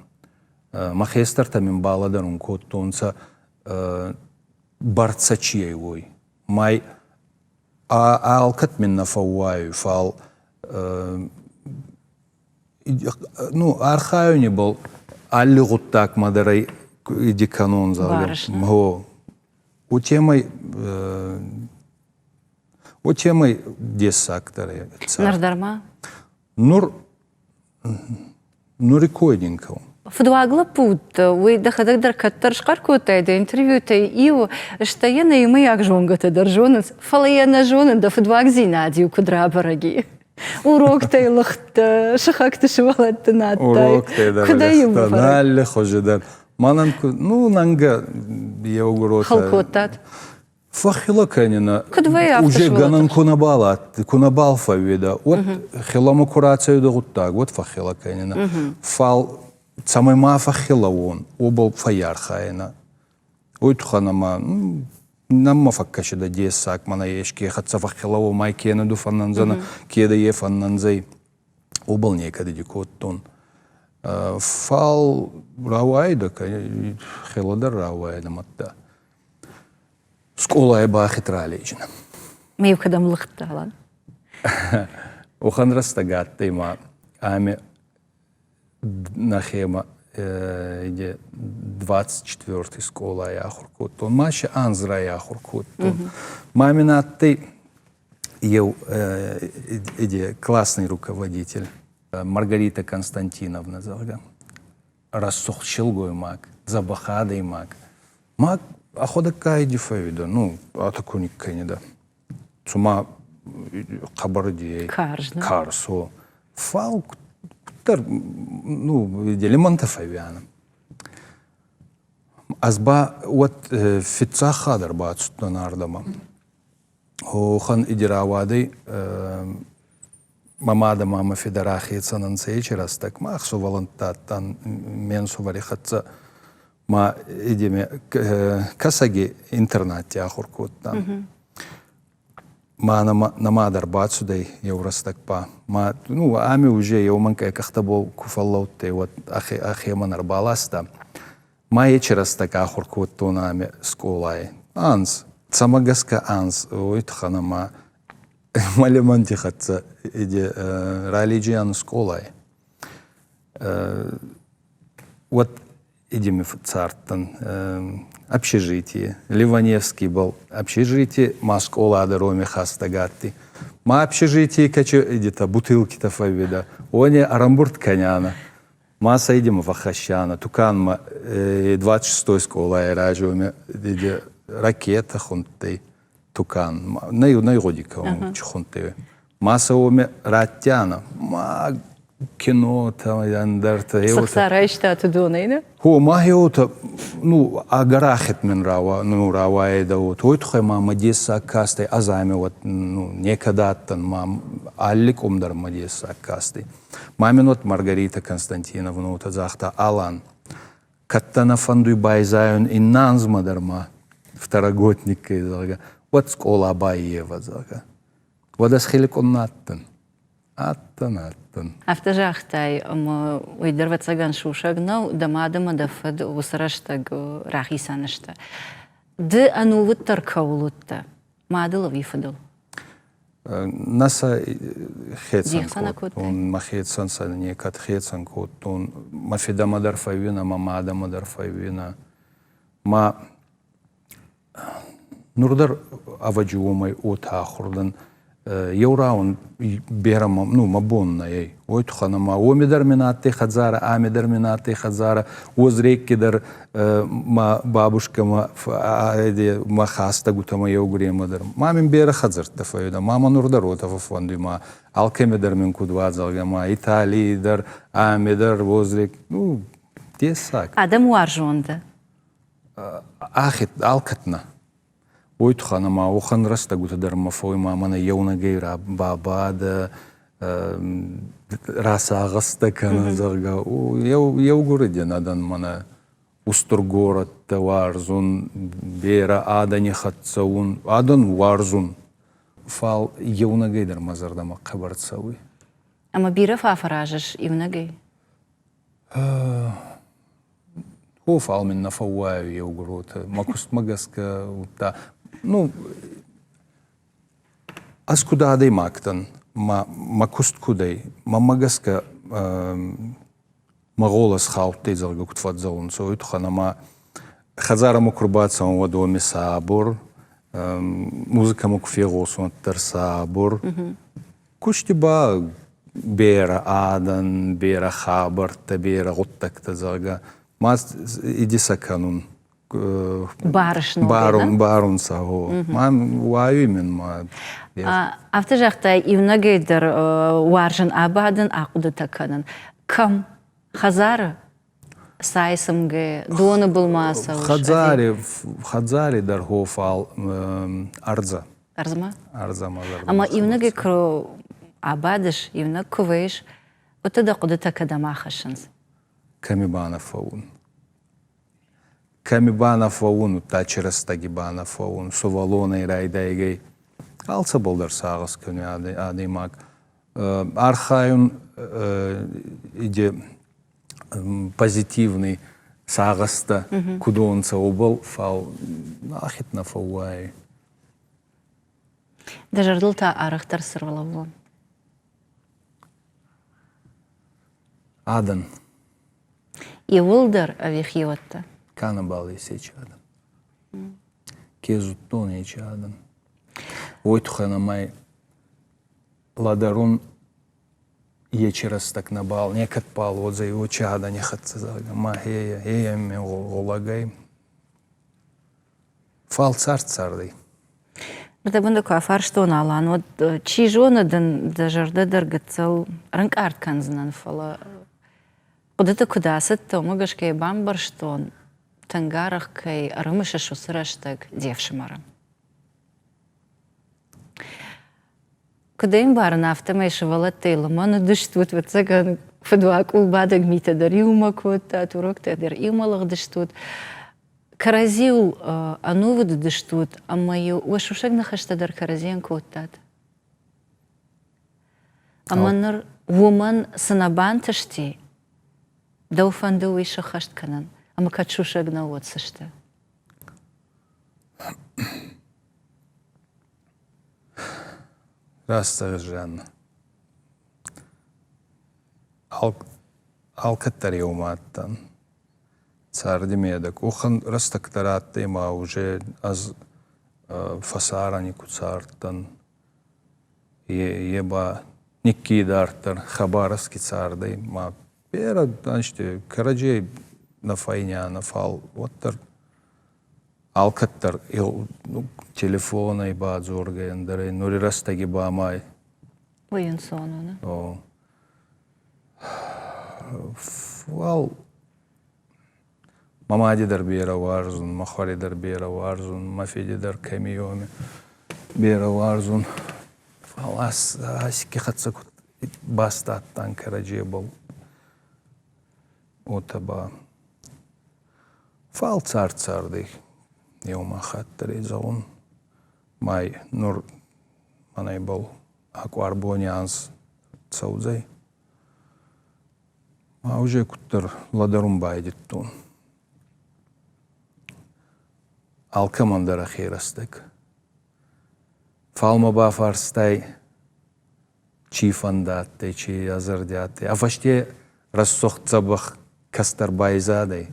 Мӕ хестӕртӕ мин балӕдӕрун кодтонцӕ бӕрцӕ чи ӕй, уой. Май алкӕд мин нӕ фӕууайуй, фал ну, архайуни бол алли гъуддагмӕ дӕр ӕй иди кӕнун, зӕгъгӕ. Гъо. Уотемӕй уотемӕй дессагдӕр ӕй. Нур дӕр ма? Нур Нури кой дин кӕун. Фыдуаг лӕппу уыдтӕ, уый дӕхӕдӕг дӕр кӕддӕр схъӕр кодтай дӕ интервьютӕй иу, стӕй йӕ нӕ иумӕйаг зонгӕтӕ дӕр зонынц, фӕлӕ йӕ нӕ зонын, дӕ фыдуагдзинад-иу куыд рабӕрӕг и. Уроктӕй лыгъдтӕ, сыхӕгты сывӕллӕтты надтай. Уроктӕй дӕр лыгъдтӕ, алли хуызы дӕр. Мӕнӕн ну, нӕнгӕ еугуротӕ. Хыл кодтат? Фӕххилӕ кӕнинӕ, уже гӕнӕн ку нӕбал адтӕй, ку нӕбал фӕууидӕ, уӕд хилӕмӕ ку рацӕуидӕ гъуддаг, уӕд фӕххилӕ кӕнинӕ. Фал цӕмӕй ма фӕххилӕ уон, уобӕл фӕййархайинӕ. Уой туххӕн ӕма нӕммӕ фӕккӕсидӕ дессаг, мӕнӕ еске хӕццӕ фӕххилӕ уомӕй кенӕ ду фӕннӕндзӕнӕ, кедӕ е фӕннӕндзӕй. Уобӕл некӕд иди кодтон. Фал рауайидӕ, хелӕ дӕр рауайидӕ мадта. Скъолайы бахит ралейджын. Ме кӕдӕм лыгъдтӕ, Алан? Уӕхӕн рӕстӕг адтӕй ма ами нӕхемӕ 24 скъолай ахур кодтон. Ма си анз райахур кодтон. Ма мин адтӕй еу классный руководитель Маргарита Константиновна, зӕгъгӕ. Рӕсугъд силгоймаг, дзӕбӕх адӕймаг. Ма ӕхуӕдӕгка иди фӕууидӕ, ну, атӕ ку никкӕнидӕ. Цума хъӕбӕр ди Карз, карз, о. Фал куддӕр, ну, лимонтӕ фӕууианӕ. Ӕз ба уӕд фиццаг хатт ӕрбацудтӕн ардӕмӕ. Уӕхӕн иди рауадӕй мӕ мадӕ ма мӕ фидӕ рахецӕн ӕнцӕ ечи рӕстӕг. Мах сувӕллӕнттӕ адтан ме нсувӕри хӕццӕ. Ма идеме Кӕсӕги интернатти ахур кодтан. Ма нӕма дӕр бацудӕй еу рӕстӕг ба. Ма ну ами уже еу мӕнкъӕй къӕхтӕбӕл ку фӕллӕудтӕй, уӕд ӕхе ӕхемӕ ӕрбаласта. Ма ечи рӕстӕг ахур кодтон ами скъолай. Анз. Цӕмӕ гӕсгӕ анз, уой туххӕн ӕма мӕ лимӕнти хӕццӕ иде ралиджиан скъолай. Уӕд идеми цардтӕн общежитие, Ливаневский был общежитие, ма скъола дӕр уоми хӕстӕг адтӕй. Ма общежитие кӕчи идетӕ бутылкитӕ фӕууидӕ, уони ӕрӕмбурд кӕнианӕ. Ма сӕ идемӕ фӕххӕссианӕ туканмӕ 26-й скъолай рази уоми иде ракета хундтӕй тукан. Нӕ нӕ гъуди кӕун, чи хундтӕй. Ма сӕ уоми раттианӕ. Ма кинотӕ, ӕндӕртӕ. Цы райстат уыдонӕй, нӕ? Хо, ма гъеуотӕ, ну, ӕгӕр ахид мин рауа, ну, рауайидӕ уот. Уой туххӕй ма мӕ дессаг кастӕй, ӕз ами уӕд ну, некӕд адтӕн, ма алли къум дӕр мӕ дессаг кастӕй. Ма мин уӕд Маргарита Константиновна уотӕ загъта, Алан, кӕд дӕ нӕ фӕндуй байзайун иннӕ анзмӕ дӕр ма второгодниккӕй, зӕгъгӕ, уӕд скъола баййевӕ, зӕгъгӕ. Уӕд ӕз хиликъон нӕ адтӕн. Адтӕн, адтӕн. Афтӕ загътай, ӕмӕ уый дӕр ӕвӕццӕгӕн сусӕг нӕу, дӕ мад ӕмӕ дӕ фыд уыцы рӕстӕг рахицӕн сты. Ды ӕнувыддӕр кӕуыл уыдтӕ? Мадыл ӕви фыдыл? Нӕ сӕ хецӕн кодтон, мӕ хецӕн сӕ некӕд хецӕн кодтон. Мӕ фидӕмӕ дӕр фӕууинӕ, мӕ мадӕмӕ дӕр фӕууинӕ. Ма Нур дӕр ӕвӕджи уомӕй уотӕ ахур дӕн. Еу рауӕн берӕ ну, мӕ бон нӕ ӕй. Уой туххӕн ӕма уоми дӕр мин адтӕй хӕдзарӕ, ами дӕр мин адтӕй хӕдзарӕ, Озрекки дӕр мӕ бабушкӕмӕ, мӕ хӕстӕгутӕмӕ еугуремӕ дӕр. Ма мин берӕ хӕдзӕрттӕ фӕййидӕ. Ма мӕ нур дӕр уотӕ фӕффӕндуй ма алкӕми дӕр мин куд уа, зӕгъгӕ, ма Италий дӕр, ами дӕр, Озрек, ну, дессаг. Адӕм уарзон дӕ? Ӕхе алкӕд нӕ. Уой туххӕн ӕма уӕхӕн рӕстӕгутӕ дӕр мӕ фӕууй ма мӕнӕ еунӕгӕй бабадӕ, расагъӕстӕ кӕнӕ, зӕгъгӕ, еугурӕй адӕн мӕнӕ устур горӕттӕ уарзун, берӕ адӕни хӕццӕ ун, адӕн уарзун, фал еунӕгӕй дӕр мӕ зӕрдӕмӕ хъӕбӕр цӕуй. Ӕма бирӕ фӕфӕразыс иунӕгӕй? О, фал мин нӕ фӕууайуй еугур уотӕ. Мӕ кустмӕ гӕсгӕ удта, ну, ӕз куд адӕймаг дӕн, мӕ, мӕ куст куд ӕй, мӕнмӕ гӕсгӕ мӕ гъолӕс хаудтӕй, зӕгъгӕ, куд фӕдздзӕунцӕ, уой туххӕн ӕма хӕдзарӕмӕ ку рбацӕуӕн, уӕд уоми сабур, музыкӕмӕ ку фегъосун, уӕддӕр сабур. Кусти ба берӕ адӕн, берӕ хабӕрттӕ, берӕ гъуддӕгтӕ, зӕгъгӕ, ма идисӕ кӕнун. Барун, барун сӕ, гъо. Ма уайуй мин ма. Афтӕ загътай, иунӕгӕй дӕр уарзын абадын, ахъуыдытӕ кӕнын. Кӕм? Хӕдзары? Цай цымгӕ, доны былмӕ цӕуыс? Хӕдзари, хӕдзари дӕр гъо, фал ӕрдзӕ. Ӕрдзмӕ? Ӕрдзӕмӕ Ӕмӕ иунӕгӕй куы абадыс, иунӕг куы вӕййыс, уӕд дӕ хъуыдытӕ кӕдӕм ахӕссынц? Кӕми ба нӕ фӕуун. Кӕми ба нӕ фӕуун, удта чи рӕстӕги ба нӕ фӕуун, сувӕллонӕй райдайгӕй алцӕбӕл дӕр сагъӕс кӕнуй адӕймаг. Архайун иде позитивный сагъӕстӕ куд уонцӕ, уобӕл, фал ахид нӕ фӕууайуй. Дӕ зӕрдыл та арӕхдӕр цы рлӕууы? Адӕн. Иууылдӕр ӕви хиуӕттӕ? Ка нӕбал ес ечи адӕн. Ке зудтон ечи адӕн. Уой туххӕн ӕма лӕдӕрун ечи рӕстӕг нӕбал, некӕдбал уодзӕй уочи адӕни хӕццӕ, зӕгъгӕ, ма хейӕ, хейӕ ми гъулӕгӕй. Фал цард цардӕй. Дӕ бын куы афарстон, Алан, уӕд чи зоны дын дӕ зӕрдӕ дӕр гыццыл ӕрынкъард кӕндзынӕн, фӕлӕ хъуыдыты куыд ацыдтӕ, уымӕ гӕсгӕ йӕ бамбӕрстон, тынг арӕх кӕй ӕрымысыс уыцы рӕстӕг де фсымӕры. Куыд ӕй ӕмбарын, афтӕмӕй сывӕллӕттӕй лымӕн уыдыстут, ӕвӕццӕгӕн, фыдуаг къулбадӕг митӕ дӕр иумӕ кодтат, уроктӕ дӕр иумӕ лыгъдыстут. Кӕрӕдзиуыл ӕнувыд уыдыстут ӕмӕ-иу уӕ сусӕг ныхӕстӕ дӕр кӕрӕдзийӕн кодтат. Ӕмӕ ныр уымӕн цы нӕ бантысти, дӕу фӕнды уый сӕххӕст кӕнын, ӕмӕ кӕд сусӕг нӕ уӕд цы сты? Раст зӕгъыс, Жанна. Алкӕддӕр еумӕ адтӕн. Царди медӕг. Уӕхӕн рӕстӕг дӕр адтӕй ма уже ӕз фӕсарӕни ку цардтӕн, е ба никки идарддӕр Хабаровски цардӕй ма берӕ ӕнзти кӕрӕдзей нӕ фӕйнианӕ, фал уӕддӕр алкӕддӕр телефонӕй бадзоргӕй, ӕндӕрӕй нури рӕстӕги ба ма Уый ӕнцон у, нӕ? О. Уал мӕ мади дӕр берӕ уарзун, мӕ хуӕри дӕр берӕ уарзун, мӕ фиди дӕр кӕми уоми берӕ уарзун. Фал аци хӕццӕ куд баст адтан кӕрӕдзебӕл, уотӕ ба. Фал цард цардӕй еума хатт дӕр ӕй зӕгъун. Май нур мӕнӕйбӕл ӕ къуар бони анз цӕудзӕй. Ма уже куддӕр лӕдӕрун байдӕдтон. Алкӕмӕн дӕр ӕхе рӕстӕг. Фал мӕ бафарстай, чи фӕндӕ адтӕй, чи ӕ зӕрди адтӕй. А фӕсте рӕсугъд дзӕбӕх кӕстӕр байзадӕй,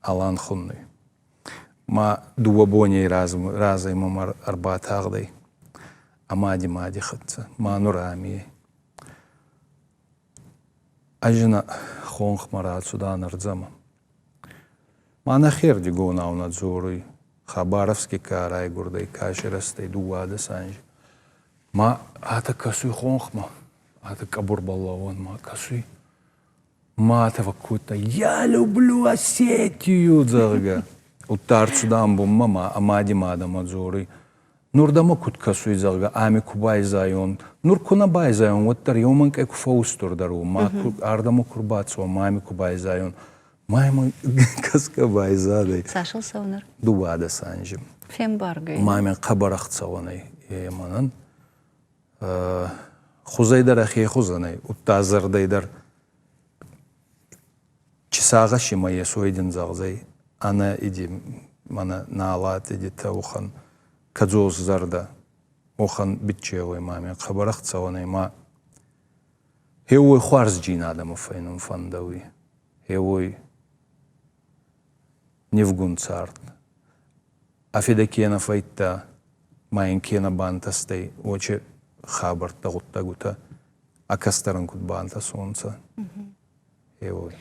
Алан хуннуй. Ма дууӕ боней разӕй мӕмӕ ӕрбатагъдӕй ӕ мади мади хӕццӕ, ма нур ами ӕй. Ӕз ин хонхмӕ рацудан ӕрдзӕмӕ. Ма нӕхердигонау нӕ дзоруй, Хабаровски ка райгурдӕй, ка сирӕзтӕй 12 анзи. Ма атӕ кӕсуй хонхмӕ, атӕ къӕбурбӕл лӕууӕнмӕ кӕсуй. Ма атӕ фӕккодта «Я люблю Осетию!» зӕгъгӕ. Удта ӕрцудан бунмӕ ма ӕ мади мадӕмӕ дзоруй: Нур дӕмӕ куд кӕсуй, зӕгъгӕ, ами ку байзайон, нур ку нӕ байзайон, уӕддӕр еу мӕнкъӕй ку фӕуустурдӕр уон, ма ардӕмӕ ку рбацӕуон, ма ами ку байзайон. Ма имӕ кӕсгӕ байзадӕй. Цас ыл цӕуы ныр? 12 анзи. Фембаргӕ. Ма мин хъӕбӕр ӕхцӕуӕн ӕй е мӕнӕн. Хузӕй дӕр ӕхе хузӕн ӕй, удта зӕрдӕй дӕр чи сагъӕси ма есой дин зӕгъдзӕй, ӕнӕ иди мӕнӕ налат идитӕ уӕхӕн кӕдзос зӕрдӕ, уӕхӕн биччеуй ма ми хъӕбӕр ӕхцӕуӕн ӕй ма хеуой хуарзджин адӕмы фӕйнун фӕндӕуй, хеуой нивгун цард. Ӕ фидӕ кенӕ фӕйдта, ма ин кенӕ бантӕстӕй уочи хабӕрттӕ, гъуддӕгутӕ ӕ кӕстӕрӕн куд бантӕсонцӕ. Еуой.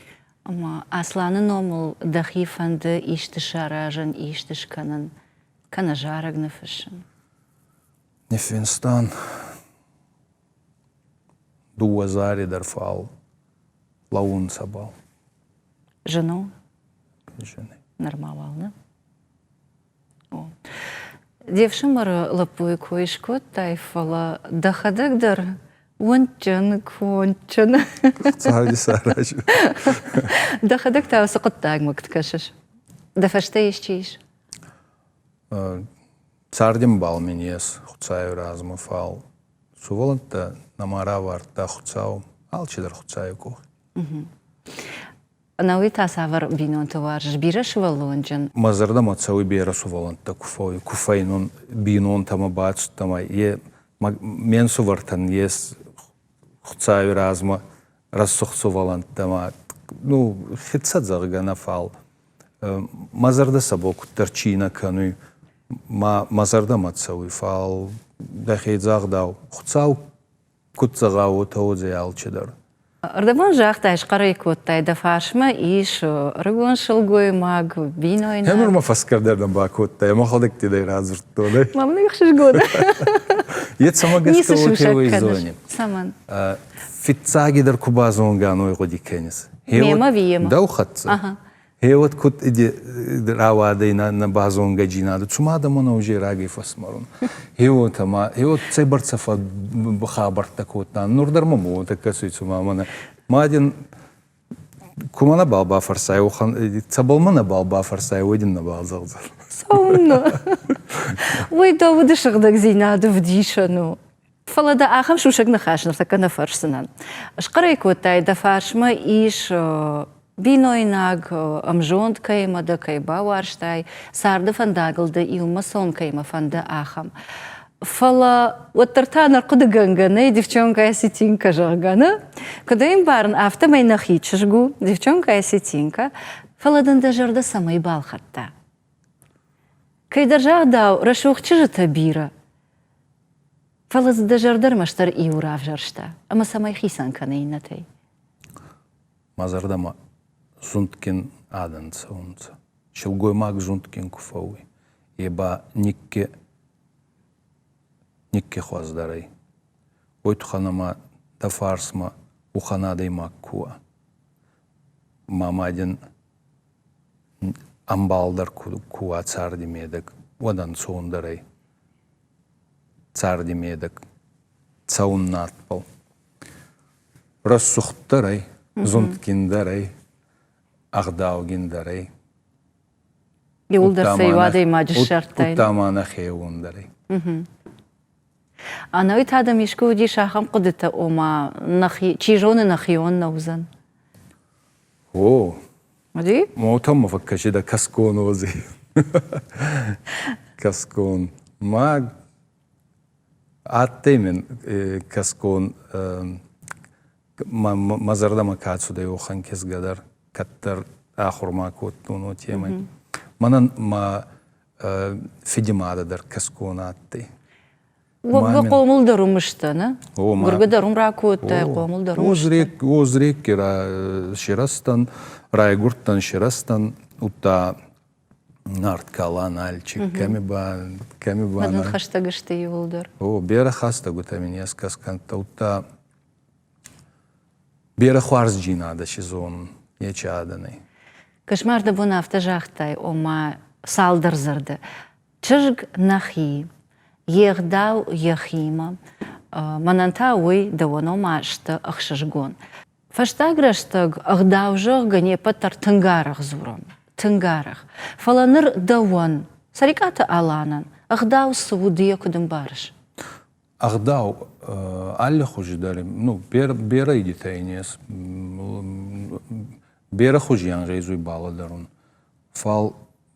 Ӕма Асланы номыл дӕхи фӕнды исты саразын, исты скӕнын, кӕнӕ зарӕг ныффыссын? Ниффинстан дууӕ зари дӕр, фал лӕуунцӕбӕл. Зын у? Зын. Нырма уал, нӕ? О. Де фсымӕры лӕппуйы кой скодтай, фӕлӕ дӕхӕдӕг дӕр уындджын, кондджын. Царди саразы. Дӕхӕдӕг та уыцы хъуыддагмӕ куыд кӕсыс? Дӕ фӕстӕ исчи ис? Цардӕмбал мин ес Хуцауи размӕ, фал сувӕллӕнттӕ нӕма равардта Хуцау, алчидӕр Хуцауи къохи. Ӕнӕуи та цавӕр бинонты уарзыс? Бирӕ сывӕллонджын? Мӕ зӕрдӕмӕ цӕуй берӕ сувӕллӕнттӕ ку фӕйнун бийнонтӕмӕ бацудтӕмӕ, е ме нсувӕртӕн ес Хуцауи размӕ рӕсугъд сувӕллӕнттӕмӕ, ну, хецӕ зӕгъгӕ нӕ, фал мӕ зӕрдӕ сӕбӕл куддӕр чи нӕ кӕнуй, мӕ зӕрдӕмӕ цӕуй, фал дӕхе загъдау, Хуцау куд зӕгъа, уотӕ уодзӕй алчидӕр. Ӕрдӕбон загътай, схъӕрӕй кодтай, дӕ фарсмӕ ис ӕрыгон сылгоймаг, бинойнаг. Нур ма фӕскӕрдӕрдӕм бакодтай, ӕма ходӕгтидӕй радзурдтон. Ма мын ӕхсызгон. Е цӕмӕ гӕсгӕ уотӕ уой зони? Цӕмӕн? Фиццагидӕр ку базонгӕ ной гъуди кӕнис. Мемӕ виема? Дӕу хӕццӕ. Гъе уӕд куд рауадӕй нӕ базонгӕджийнадӕ, цума адӕмон уже рагӕй фӕсмӕрун. Гъе уотӕ ма, гъе уот цӕйбӕрцӕ хабӕрттӕ кодтан. Нур дӕр мӕмӕ уотӕ кӕсуй, цума мӕнӕ ма дин Ку мӕ нӕбал бафӕрсай, уӕхӕн цӕбӕл мӕ нӕбал бафӕрсай, уой дин нӕбал зӕгъдзӕн. Цӕуылнӕ? Уый дӕ уды сыгъдӕгдзинады вдисӕн у. Фӕлӕ дӕ ахӕм сусӕг ныхас ныртӕккӕ нӕ фӕрсдзынӕн. Схъӕр ӕй кодтай, дӕ фарсмӕ ис бинойнаг, ӕмзонд кӕимӕ дӕ кӕй бауарзтай, царды фӕндагыл дӕ иумӕ цӕуын кӕимӕ фӕнды, ахӕм. Фӕлӕ уӕддӕр та ӕнӕрхъуыдыгӕнгӕ нӕй девчонка осетинка, зӕгъгӕ, нӕ? Куыд ӕй ӕмбарын, афтӕмӕй нӕхи чызг у, девчонка осетинка, фӕлӕ дын дӕ зӕрдӕ цӕмӕй балхӕдта? Кӕйдӕр загъдау, рӕсугъд чызджытӕ бирӕ, фӕлӕ дзы дӕ зӕрдӕ ӕрмӕстдӕр иу равзӕрста ӕмӕ цӕмӕй хицӕн кӕны иннӕтӕй? Мӕ зӕрдӕмӕ зундгин адӕн цӕунцӕ. Силгоймаг зундгин ку фӕууй, е ба никки никки хуӕздӕр ӕй. Уой туххӕн ӕма дӕ фарсмӕ уӕхӕн адӕймаг ку уа, ма ма дин ӕмбал дӕр ку уа царди медӕг, уӕд ӕнцондӕр ӕй царди медӕг цӕун надбӕл. Рӕсугъддӕр ӕй, зундгиндӕр ӕй, ӕгъдаугиндӕр ӕй. Иуылдӕр сӕ иу адӕймаджы ссардтай. Удта ма нӕхеуондӕр ӕй. Ӕнӕуи та дӕм искуы уыдис ахӕм хъуыдытӕ, ома нӕхи, чи зоны, нӕхион нӕ уыдзӕн? О, Уыди? Мотом ма фӕккӕсидӕ кӕсгон уози. Кӕсгон. Ма адтӕй мин кӕсгон мӕ зӕрдӕмӕ ка цудӕй, уӕхӕн кизгӕ дӕр кӕддӕр ахур ма кодтон уотемӕй. Мӕнӕн мӕ фидимадӕ дӕр кӕсгон адтӕй. Уӕвгӕ хъомыл дӕр уым сты, нӕ? Гуыргӕ дӕр уым ракодтай, хъомыл дӕр уым сты. Озрекки сирӕзтӕн, райгурдтӕн, сирӕзтӕн, удта Нарткала, Нальчик, кӕми ба, кӕми ба. Мадын хӕстӕг сты иууылдӕр. О, берӕ хӕстӕгутӕ мин ес кӕсгӕнттӕ, удта берӕ хуарзджийнадӕ си зонун нечи адӕнӕй. Кошмар дӕ бон афтӕ загътай, ома цалдӕр дзырды. Чызг нӕхи, йе гъдау йӕхимӕ. Мӕнӕн та уый дӕуӕн ома сты ӕхсызгон. Фӕстаг рӕстӕг ӕгъдау, зӕгъгӕ, не ппӕт дӕр тынг арӕх дзурӕм, тынг арӕх. Фӕлӕ ныр дӕуӕн, Цӕрикъаты Аланӕн, ӕгъдау цы у, ды йӕ куыд ӕмбарыс? Ӕгъдау алли хузи дӕр, ну, берӕ идитӕ ин ес, берӕ хузи ӕнгъезуй балӕдӕрун. Фал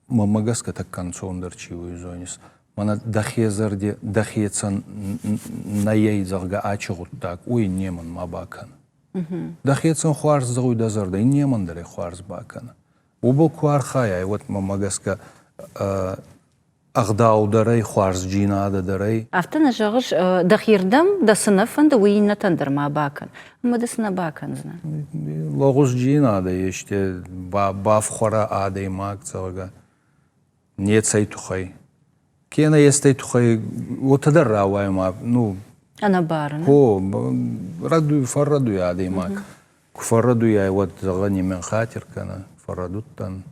мӕмӕ гӕсгӕ тӕккӕ ӕнцондӕр чи уй, зонис, мӕнӕ дӕхе зӕрди дӕхецӕн нӕйӕй, зӕгъгӕ, ачи гъуддаг, уой немӕн ма бакӕнӕ. Дӕхецӕн хуарз зӕгъуй дӕ зӕрдӕ, иннемӕн дӕр ӕй хуарз бакӕнӕ. Уобӕл ку архайай, уӕд мӕмӕ гӕсгӕ ӕгъдау дӕр ӕй, хуарзджийнадӕ дӕр ӕй. Афтӕ нӕ зӕгъыс, дӕхирдӕм дӕ цы нӕ фӕнды, уый иннӕтӕн дӕр ма бакӕн. Ӕмӕ ды цы нӕ бакӕндзынӕ? Лӕгъузджийнадӕ есте бафхуӕрӕ адӕймаг, зӕгъгӕ, нецӕй туххӕй. Кенӕ естӕй туххӕй уотӕ дӕр рауайа ма, ну... Ӕнӕбары. О, рӕдуй, фӕррӕдуй адӕймаг. Ку фӕррӕдуйай, уӕд, зӕгъӕ, нимӕн хатир кӕнӕ, фӕррӕдудтӕн.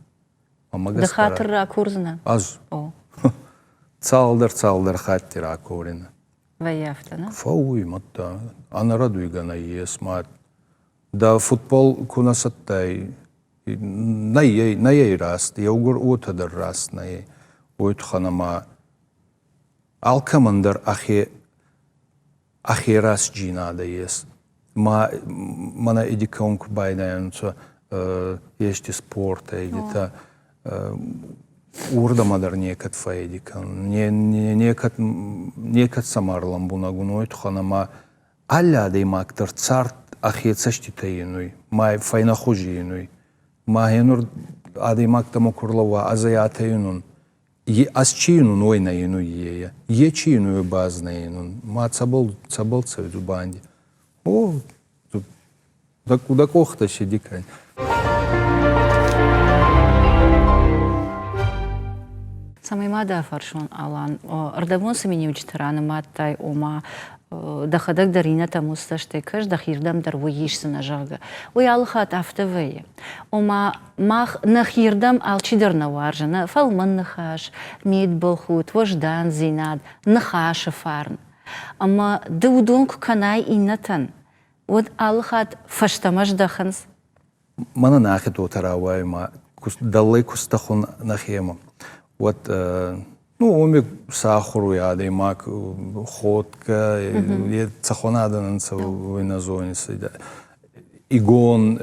Ды хатыр ракурдзынӕ? Ӕз. О. Цалдӕр цалдӕр хатти ракорин. Вӕййы афтӕ, нӕ? Фӕууй, мадта. Ӕнӕрӕдуйгӕ нӕййес, ма дӕ футбол ку нӕ цӕттӕй, нӕййей, нӕййей раст, еугур уотӕ дӕр раст нӕй. Уой туххӕн ӕма алкӕмӕн дӕр ӕхе ӕхе рӕстдзийнадӕ ес. Ма мӕнӕ эдикон ку байдайунцӕ ести спорт эдитӕ, уордӕмӕ дӕр некӕд фӕэдикӕн, некӕд некӕд сӕмӕ ӕрлӕмбунӕг ун, уой туххӕн ӕма алли адӕймаг дӕр цард ӕхе цӕститӕй инуй, ма фӕйнӕхузи инуй. Ма гьенур адӕймӕгтӕмӕ ку рлӕууа, ӕз ӕй атӕ инун, ӕз чи инун, уой нӕ инуй е. Е чи инуй, ба ӕз нӕ инун. Ма цӕбӕл, цӕбӕл цӕуй дзубанди? О, дӕ къохтӕ си кӕн. Цӕмӕй ма дӕ фӕрсон, Алан, ӕрдӕбон цы миниуджытӕ ранымадтай, ома дӕхӕдӕг дӕр иннӕтӕм уыцы цӕстӕй кӕс, дӕхирдӕм дӕр уый исдзынӕ, зӕгъгӕ. Уый алыхатт афтӕ вӕййы. Ома мах нӕхирдӕм алчидӕр нӕ уарзы нӕ фӕлмӕн ныхас, мидбылхудт, уӕздандзинад, ныхасы фарн. Ӕмӕ ды уыдон куы кӕнай иннӕтӕн, уӕд алыхатт фӕстӕмӕ здӕхынц. Мӕнӕн ӕхе уотӕ рауайуй ма дӕллӕй ку стӕхун нӕхемӕ, уӕд ну, уоми сахур уй адӕймаг ходгӕ, е цӕхуӕн адӕн ӕнцӕ, уой нӕ зонис. Игон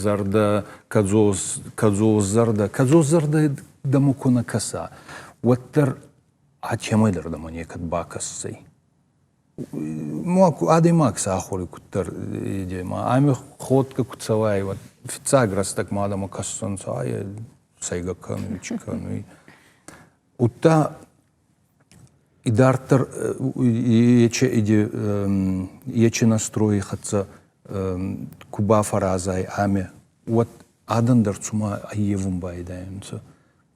зӕрдӕ, кӕдзос, кӕдзос зӕрдӕ, кӕдзос зӕрдӕ дӕмӕ ку нӕ кӕса, уӕддӕр атемӕй дӕр дӕмӕ некӕд бакӕсдзӕй. Адӕймаг сӕ ахури куддӕр ма ами ходгӕ ку цӕуай, уӕд фиццаг рӕстӕг ма адӕмӕ кӕссунцӕ, ай сӕйгӕ кӕнуй, чи кӕнуй. Удта идарддӕр ечи настройи хӕццӕ ку бафӕразай ами, уӕд адӕн дӕр цума ӕййевун байдайунцӕ.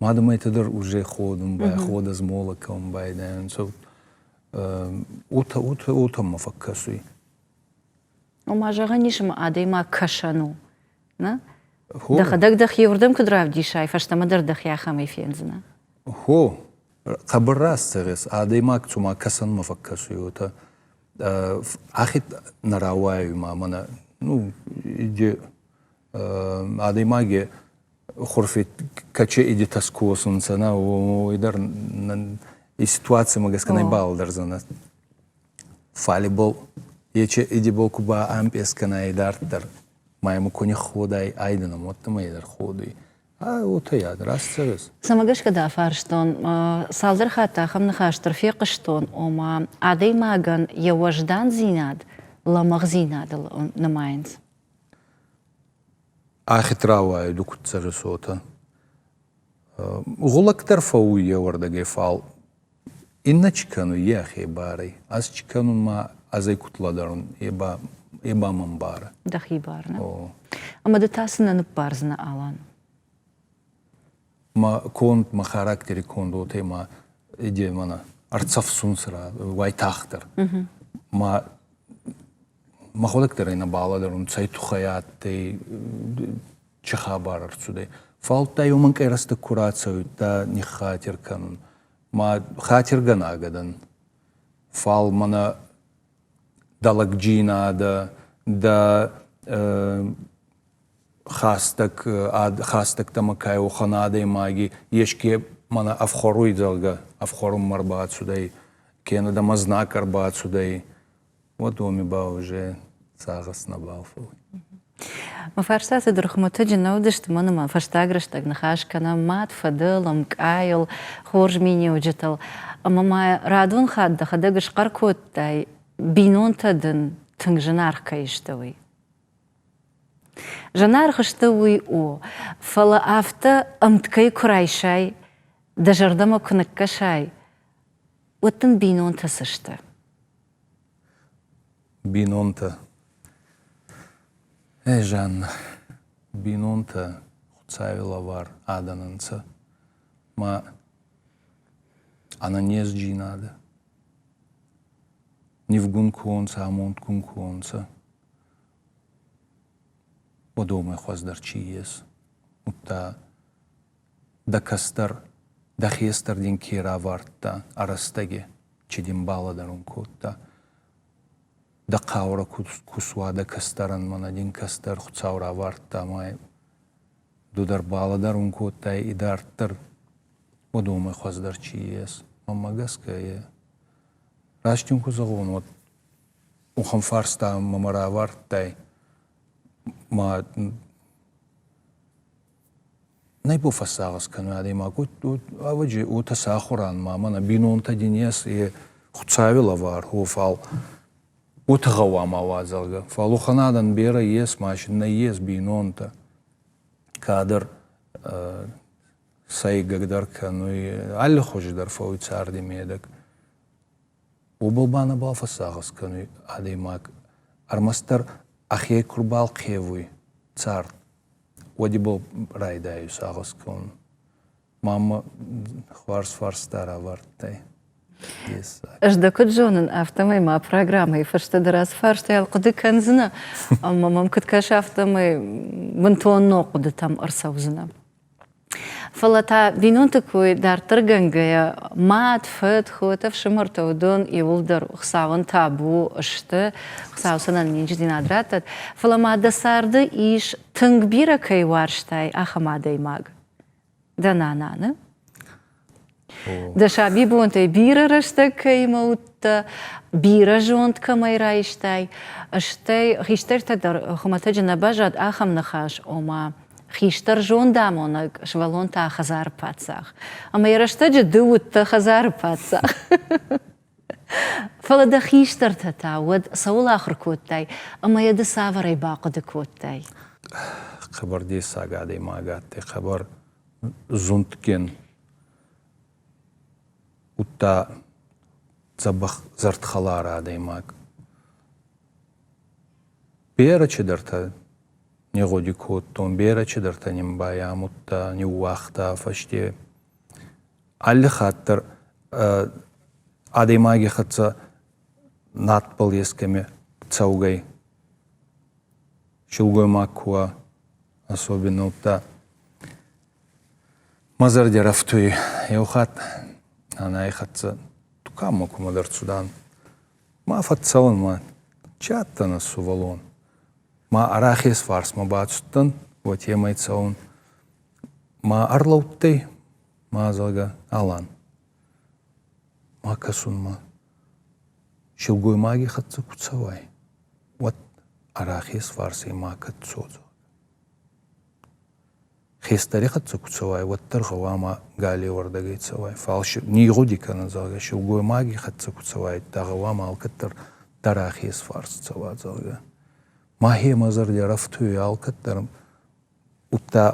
Мадӕмӕйтӕ дӕр уже ходун бай, ходӕзмолӕ кӕун байдайунцӕ. Уотӕ, уотӕ, уотӕ мӕ фӕккӕсуй. Ома, зӕгъӕн ис, ӕмӕ адӕймаг кӕсӕн у. Нӕ? Дӕхӕдӕг дӕхи уырдӕм куыд равдисай, фӕстӕмӕ дӕр дӕхи ахӕмӕй фендзынӕ. Хо, хъӕбӕр раст зӕгъис, адӕймаг цума кӕсӕнмӕ фӕккӕсуй, уотӕ. Ахид нӕ рауайуй ма мӕнӕ, ну, иде адӕймаги хурфи каче иди таскосунцӕ, нӕ, уой дӕр и ситуацимӕ гӕсгӕ нӕ балдӕрдзӕнӕ. Фалибол ече идибол ку ба ӕмпъес кӕна идарддӕр, ма ему ку нихходай айдӕнӕм, уӕдта дӕр ходуй. А уотӕ яд, раст зӕгъис. Цӕмӕ гӕсгӕ дӕ фарстон, цалдӕр хатты ахӕм ныхас дӕр фехъуыстон, ома адӕймагӕн йӕ уӕздандзинад лӕмӕгъдзинадыл нымайынц. Ахид рауайуй ду куд цӕрис, уотӕ. Гъулӕг дӕр фӕууй еуӕрдӕгӕй, фал иннӕ чи кӕнуй, е ӕхе барӕй. Ӕз чи кӕнун ма ӕз ӕй куд лӕдӕрун, е ба, е ба мӕн барӕ. Дӕхи бар, нӕ? О. Ӕмӕ ды та цы нӕ ныббардзынӕ, Алан? Мӕ конд, мӕ характери конд уотӕ ма иде мӕнӕ ӕрцӕфсунцӕ уайтагъддӕр. Ма мӕхуӕдӕг дӕр ӕй нӕ балӕдӕрун, цӕй туххӕй адтӕй, чи хабар ӕрцудӕй. Фал та еу мӕнкъӕй рӕстӕг ку рацӕуидта ниххатир кӕнун. Ма хатиргӕнагӕ дӕн. Фал мӕнӕ дӕлӕгджийнадӕ, дӕ хӕстӕг, хӕстӕгтӕмӕ ка уӕхӕн адӕймаги еске мӕнӕ ӕфхуӕруй, зӕгъгӕ, ӕфхуӕрунмӕ ӕрбацудӕй, кенӕ дӕмӕ знаг ӕрбацудӕй, уӕд уоми ба уже сагъӕс нӕбал фӕууй. Мӕ фарстатӕ дӕр хуымӕтӕджы нӕ уыдысты, мӕн ӕмӕ фӕстаг рӕстӕг ныхас кӕнӕм мад, фыдыл, ӕмкъайыл, хорз миниуджытыл. Ӕмӕ ма радон хатт дӕхӕдӕг схъӕр кодтай, бинонтӕ дын тынг зынаргъ кӕй сты, уый. Зынаргъ сты, уый у, фӕлӕ афтӕ ӕмткӕй куы райсай, дӕ зӕрдӕмӕ куы ныккӕсай, уӕд дын бинонтӕ цы сты? Бинонтӕ. Эй, Жанна, бинонтӕ Хуцауи лӕвар адӕн ӕнцӕ. Ма ӕнӕнездзийнадӕ. Нивгун ку уонцӕ, амондгун ку уонцӕ, уӕд уомӕй хуӕздӕр чи ес. Удта дӕ кӕстӕр, дӕ хестӕр дин ке равардта ӕ рӕстӕги, чи дин балӕдӕрун кодта. Дӕ хъаурӕ ку суа дӕ кӕстӕрӕн, мӕнӕ дин кӕстӕр Хуцау равардта ма ду дӕр балӕдӕрун кодтай идарддӕр, уӕд уомӕй хуӕздӕр чи ес. Мӕнмӕ гӕсгӕ е раст дин ку зӕгъон, уӕд уӕхӕн фарста мӕмӕ равардтай, ма Нӕ бо фӕссагъӕс кӕнуй адӕймаг, ӕвӕдзи, уотӕ сахуран ма мӕнӕ бийнонтӕ дин ес, е Хуцауи лӕвар, гъо, фал уотӕ гъӕуама уа, зӕгъгӕ. Фал уӕхӕн адӕн берӕ ес, ма си нӕййес бийнонтӕ. Кадӕр сӕйгӕгдӕр кӕнуй, аллихузи дӕр фӕууй царди медӕг. Уобӕл ба нӕбал фӕссагъӕс кӕнуй адӕймаг. Ӕрмӕстдӕр ӕхе ку рбалхъевуй цард, уӕд ибӕл райдайуй сагъӕс кӕнун. Мамӕ хуарз фарста равардтай. Ӕз дӕ куыд зонын, афтӕмӕй ма программӕйы фӕстӕ дӕр ацы фарстайыл хъуыды кӕндзынӕ, ӕмӕ мӕм куыд кӕсы, афтӕмӕй бынтон ног хъуыдытӕм ӕрцӕудзынӕ. Фӕлӕ та бинонты кой дарддӕргӕнгӕйӕ, мад, фыд, хотӕ, фсымӕртӕ, уыдон иууылдӕр Хуыцауӕн табу сты, Хуыцау сын ӕнӕниздзинад раттӕд. Фӕлӕ ма дӕ царды ис, тынг бирӕ кӕй уарзтай, ахӕм адӕймаг. Дӕ нананы? Дӕ сабибонтӕй бирӕ рӕстӕг кӕимӕ уыдтӕ, бирӕ зонд кӕмӕй райстай, стӕй хистӕртӕ дӕр хуымӕтӕджы нӕ баззад ахӕм ныхас, ома хистӕр зондамонӕг, сывӕллон та хӕдзары паддзах. Ӕмӕ йӕ рӕстӕджы ды уыдтӕ хӕдзары паддзах. Фӕлӕ дӕ хистӕртӕ та уӕд цӕуыл ахуыр кодтай ӕмӕ йӕ ды цавӕрӕй бахъуыды кодтай? Хъӕбӕр дессаг адӕймаг адтӕй, хъӕбӕр зундгин, удта дзӕбӕх зӕрдхӕлар адӕймаг. Берӕ чидӕртӕ не гъуди кодтон, берӕ чидӕртӕ нин байамудта, ниууагъта фӕсте. Алли хатт дӕр адӕймаги хӕццӕ надбӕл ескӕми цӕугӕй, силгоймаг ку уа, особенно удта мӕ зӕрди ӕрӕфтуй еу хатт нанай хӕццӕ туканмӕ кумӕдӕр цудан. Ма фӕццӕуӕн ма, чи адтӕн ӕз сувӕллон? Ма ӕ рахес фарсмӕ бацудтӕн, уотемӕй цӕун. Ма ӕрлӕудтӕй, ма, зӕгъгӕ, Алан. Ма кӕсунмӕ. Силгоймаги хӕццӕ ку цӕуай, уӕд ӕ рахес фарсӕй макӕд цо, зӕгъгӕ. Хестӕри хӕццӕ ку цӕуай, уӕддӕр гъӕуама галеуӕрдӕгӕй цӕуай. Фал нийгъуди кӕнӕ, зӕгъгӕ, силгоймаги хӕццӕ ку цӕуай, дӕ гъӕуама алкӕддӕр дӕ рахес фарс цӕуа, зӕгъгӕ. Мӕхе мӕ зӕрди ӕрӕфтуй алкӕддӕр, удта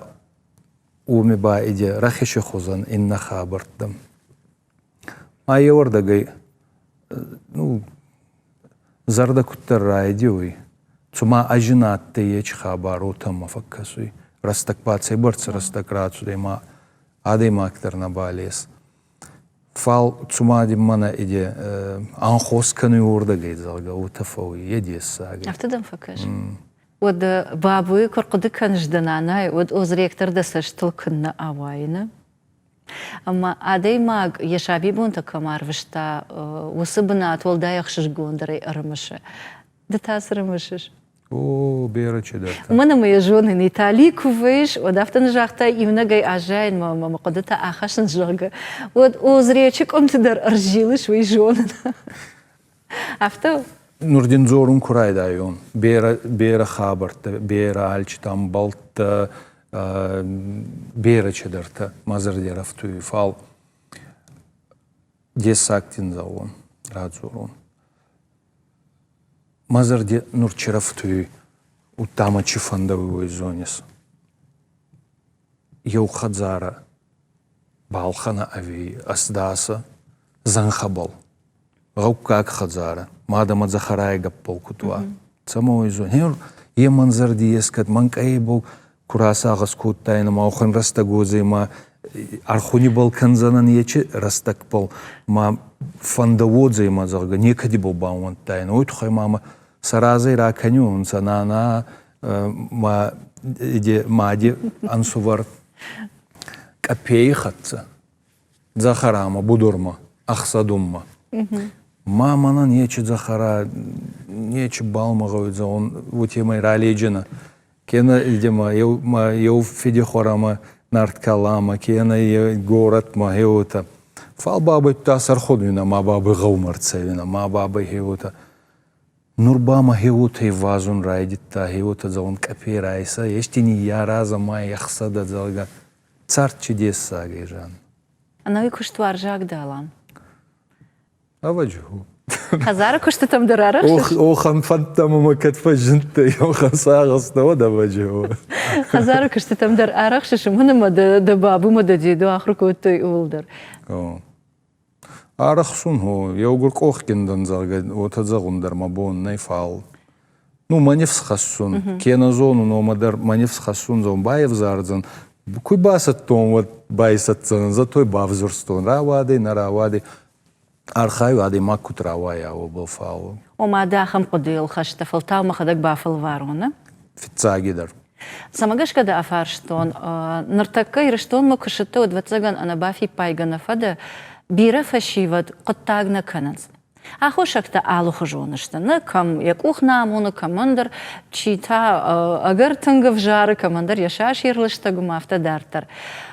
уоми ба иде рахеси хузӕн иннӕ хабӕрттӕ. Ма еуӕрдӕгӕй, ну, зӕрдӕ куддӕр райдиуй, цума ӕзин адтӕй ечи хабар, уотӕ мӕ фӕккӕсуй. Рӕстӕг ба цӕйбӕрцӕ рӕстӕг рацудӕй, ма адӕймаг дӕр нӕбал ес. Фал цума дин мӕнӕ иде анхос кӕнуй уордӕгӕй, зӕгъгӕ, уотӕ фӕууй, е дессаг. Афтӕ дӕм фӕкӕсы? Уӕд Бабуйы куы рхъуыды кӕныс дӕ нанайы, уӕд Озректор дӕ цӕстыл куыннӕ ауайы, нӕ? Ӕмӕ адӕймаг йӕ сабибонтӕ кӕм арвыста, уыцы бынат уӕлдай ӕхсызгондӕрӕй ӕрымысы. Ды та цы рымысыс? О, берӕ чидӕртӕ. Уымӕн ӕмӕ йӕ зонын, Италийы куы вӕййыс, уӕд афтӕ нӕ загътай, иунӕгӕй аззайын мӕ мӕ хъуыдытӕ ахӕссын, зӕгъгӕ. Уӕд Озречы къуымты дӕр ӕрзилыс, уый зонын. Афтӕ у? Нур дин дзорун ку райдайон, берӕ, берӕ хабӕрттӕ, берӕ алчитӕ ӕмбӕлттӕ, берӕ чидӕртӕ мӕ зӕрди ӕрӕфтуй, фал дессаг дин зӕгъон, радзорон. Мӕ зӕрди нур чи рӕфтуй, удта мӕ чи фӕндӕуй, уой зонис. Еу хӕдзарӕ балхӕнӕ ӕви ӕсдасӕ зӕнхӕбӕл. Гъӕуккаг хӕдзарӕ, мадӕмӕ дзӕхӕрай гӕппӕл куд уа. Цӕмӕ уой зони? Е мӕн зӕрди ескӕд мӕнкъӕйбӕл ку расагъӕс кодтайнӕ ма уӕхӕн рӕстӕг уодзӕй ма ӕрхунибӕл кӕндзӕнӕн ечи рӕстӕгбӕл ма фӕндӕ уодзӕй ма, зӕгъгӕ, некӕдибал баууӕндтайнӕ. Уой туххӕй ма мӕ сӕ разӕй ракӕниуонцӕ нана ма мади ӕнсувӕр къапейи хӕццӕ дзӕхӕрамӕ, будурмӕ, ӕхсӕдунмӕ. Ма мӕнӕн нечи дзӕхӕра, нечи бал мӕ гъӕуй, зӕгъун, уотемӕй раледжинӕ. Кенӕ идемӕ еу, ма еу фидихуӕрӕмӕ Нарткаламӕ, кенӕ горӕтмӕ, гьеуотӕ. Фал бабӕй та сӕрходуйнӕ, ма бабӕй гъӕумӕ ӕрцӕуинӕ, ма бабӕй гьеуотӕ. Нур ба мӕ гьеуотӕй вазун райдӕдта, гьеуотӕ, зӕгъун, къапей райсӕ, ести ниййаразӕ ма ӕхсӕдӕ, зӕгъгӕ. Цард чи дессаг ӕй, Жан. Ӕнӕуи куыстуарзаг дӕ, Алан? Ӕвӕджи. Хӕдзары куыстытӕм дӕр арӕхсыс? Охӕн фӕндтӕ мӕмӕ кӕд фӕззиндтӕй, охӕн сагъӕстӕ, уӕд ӕвӕджи. Хӕдзары куыстытӕм дӕр арӕхсыс, уымӕн ӕмӕ дӕ бабумӕ дӕ деду ахуыр кодтой ууыл дӕр. Арӕхсун, гъо, еугур къохгин дӕн, зӕгъгӕ, уотӕ зӕгъун дӕр мӕ бон нӕй, фал ну, мӕ нифс хӕссун, ке нӕ зонун, уомӕ дӕр мӕ нифс хӕссун, зӕгъун, байӕвзардзӕн. Ку басӕттон, уӕд байсӕтдзӕнӕн, зато бавзурстон, рауадӕй, нӕ рауадӕй. Архайу адӕймаг куд рауайа, уобӕл, фал. Ома дӕ ахӕм хъуыдыйыл хӕстӕ, фӕлтау мӕхӕдӕг бафӕлварон, Фиццагидӕр. Цӕмӕ гӕсгӕ дӕ афарстон, ныртӕккӕ Ирыстонмӕ куы ссыдтӕ, уӕд, ӕвӕццӕгӕн, ӕнӕбафиппайгӕ нӕ фӕдӕ, бирӕ фӕсивӕд хъуыддаг нӕ кӕнынц. Аххосӕгтӕ алыхуызон сты, нӕ кӕм йӕ къух нӕ амоны, кӕмӕндӕр, чи та ӕгӕр тынг ӕвзары, кӕмӕндӕр йӕ сасир лыстӕг ӕмӕ афтӕ дарддӕр.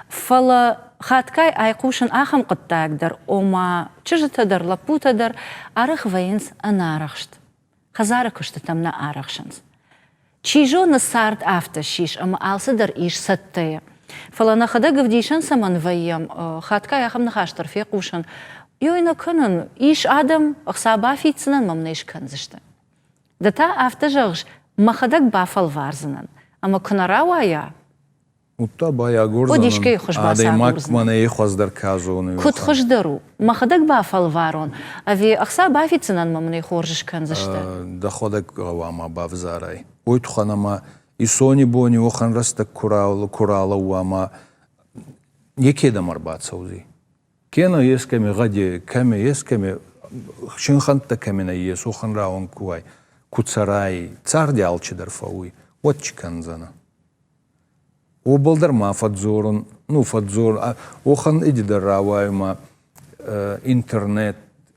Фӕлӕ хатгай айхъусын ахӕм хъуыддаг дӕр, ома чызджытӕ дӕр, лӕппутӕ дӕр арӕх вӕййынц ӕнарӕхст. Хӕдзары куыстытӕм нӕ арӕхсынц. Чи зоны, цард афтӕ ссис, ӕмӕ алцыдӕр ис цӕттӕйӕ. Фӕлӕ нӕхӕдӕг ӕвдисӕн цӕмӕн вӕййӕм, хатгай ахӕм ныхас дӕр фехъусын, Ёй нӕ кӕнын, ис адӕм, ӕхца бафиддзынӕн мӕм нӕ скӕндзысты. Ды та афтӕ зӕгъыс, мӕхӕдӕг бафӕлвардзынӕн, ӕмӕ куы нӕ рауайа, Удта байагордзӕнӕн, адӕймаг мӕнӕй хуӕздӕр ка зонуй. Куд хуыздӕр у? Мӕхӕдӕг бафӕлварон, ӕви ӕхца бафиддзынӕн мӕ мын ӕй хорз скӕндзысты? Дӕхуӕдӕг гъӕуама бавзарай. Уой туххӕн ӕма исони бони уӕхӕн рӕстӕг ку ралӕууа ӕма некедӕм ӕрбацӕудзӕй. Кенӕ ескӕми гъӕди, кӕми ескӕми синхӕнттӕ кӕми нӕййес, уӕхӕн рауӕн ку уай, ку цӕрай, царди алчидӕр фӕууй, уӕд чи кӕндзӕнӕ? Уобӕл дӕр ма фӕдздзорун, ну фӕдздзор, уӕхӕн иди дӕр рауайуй ма интернет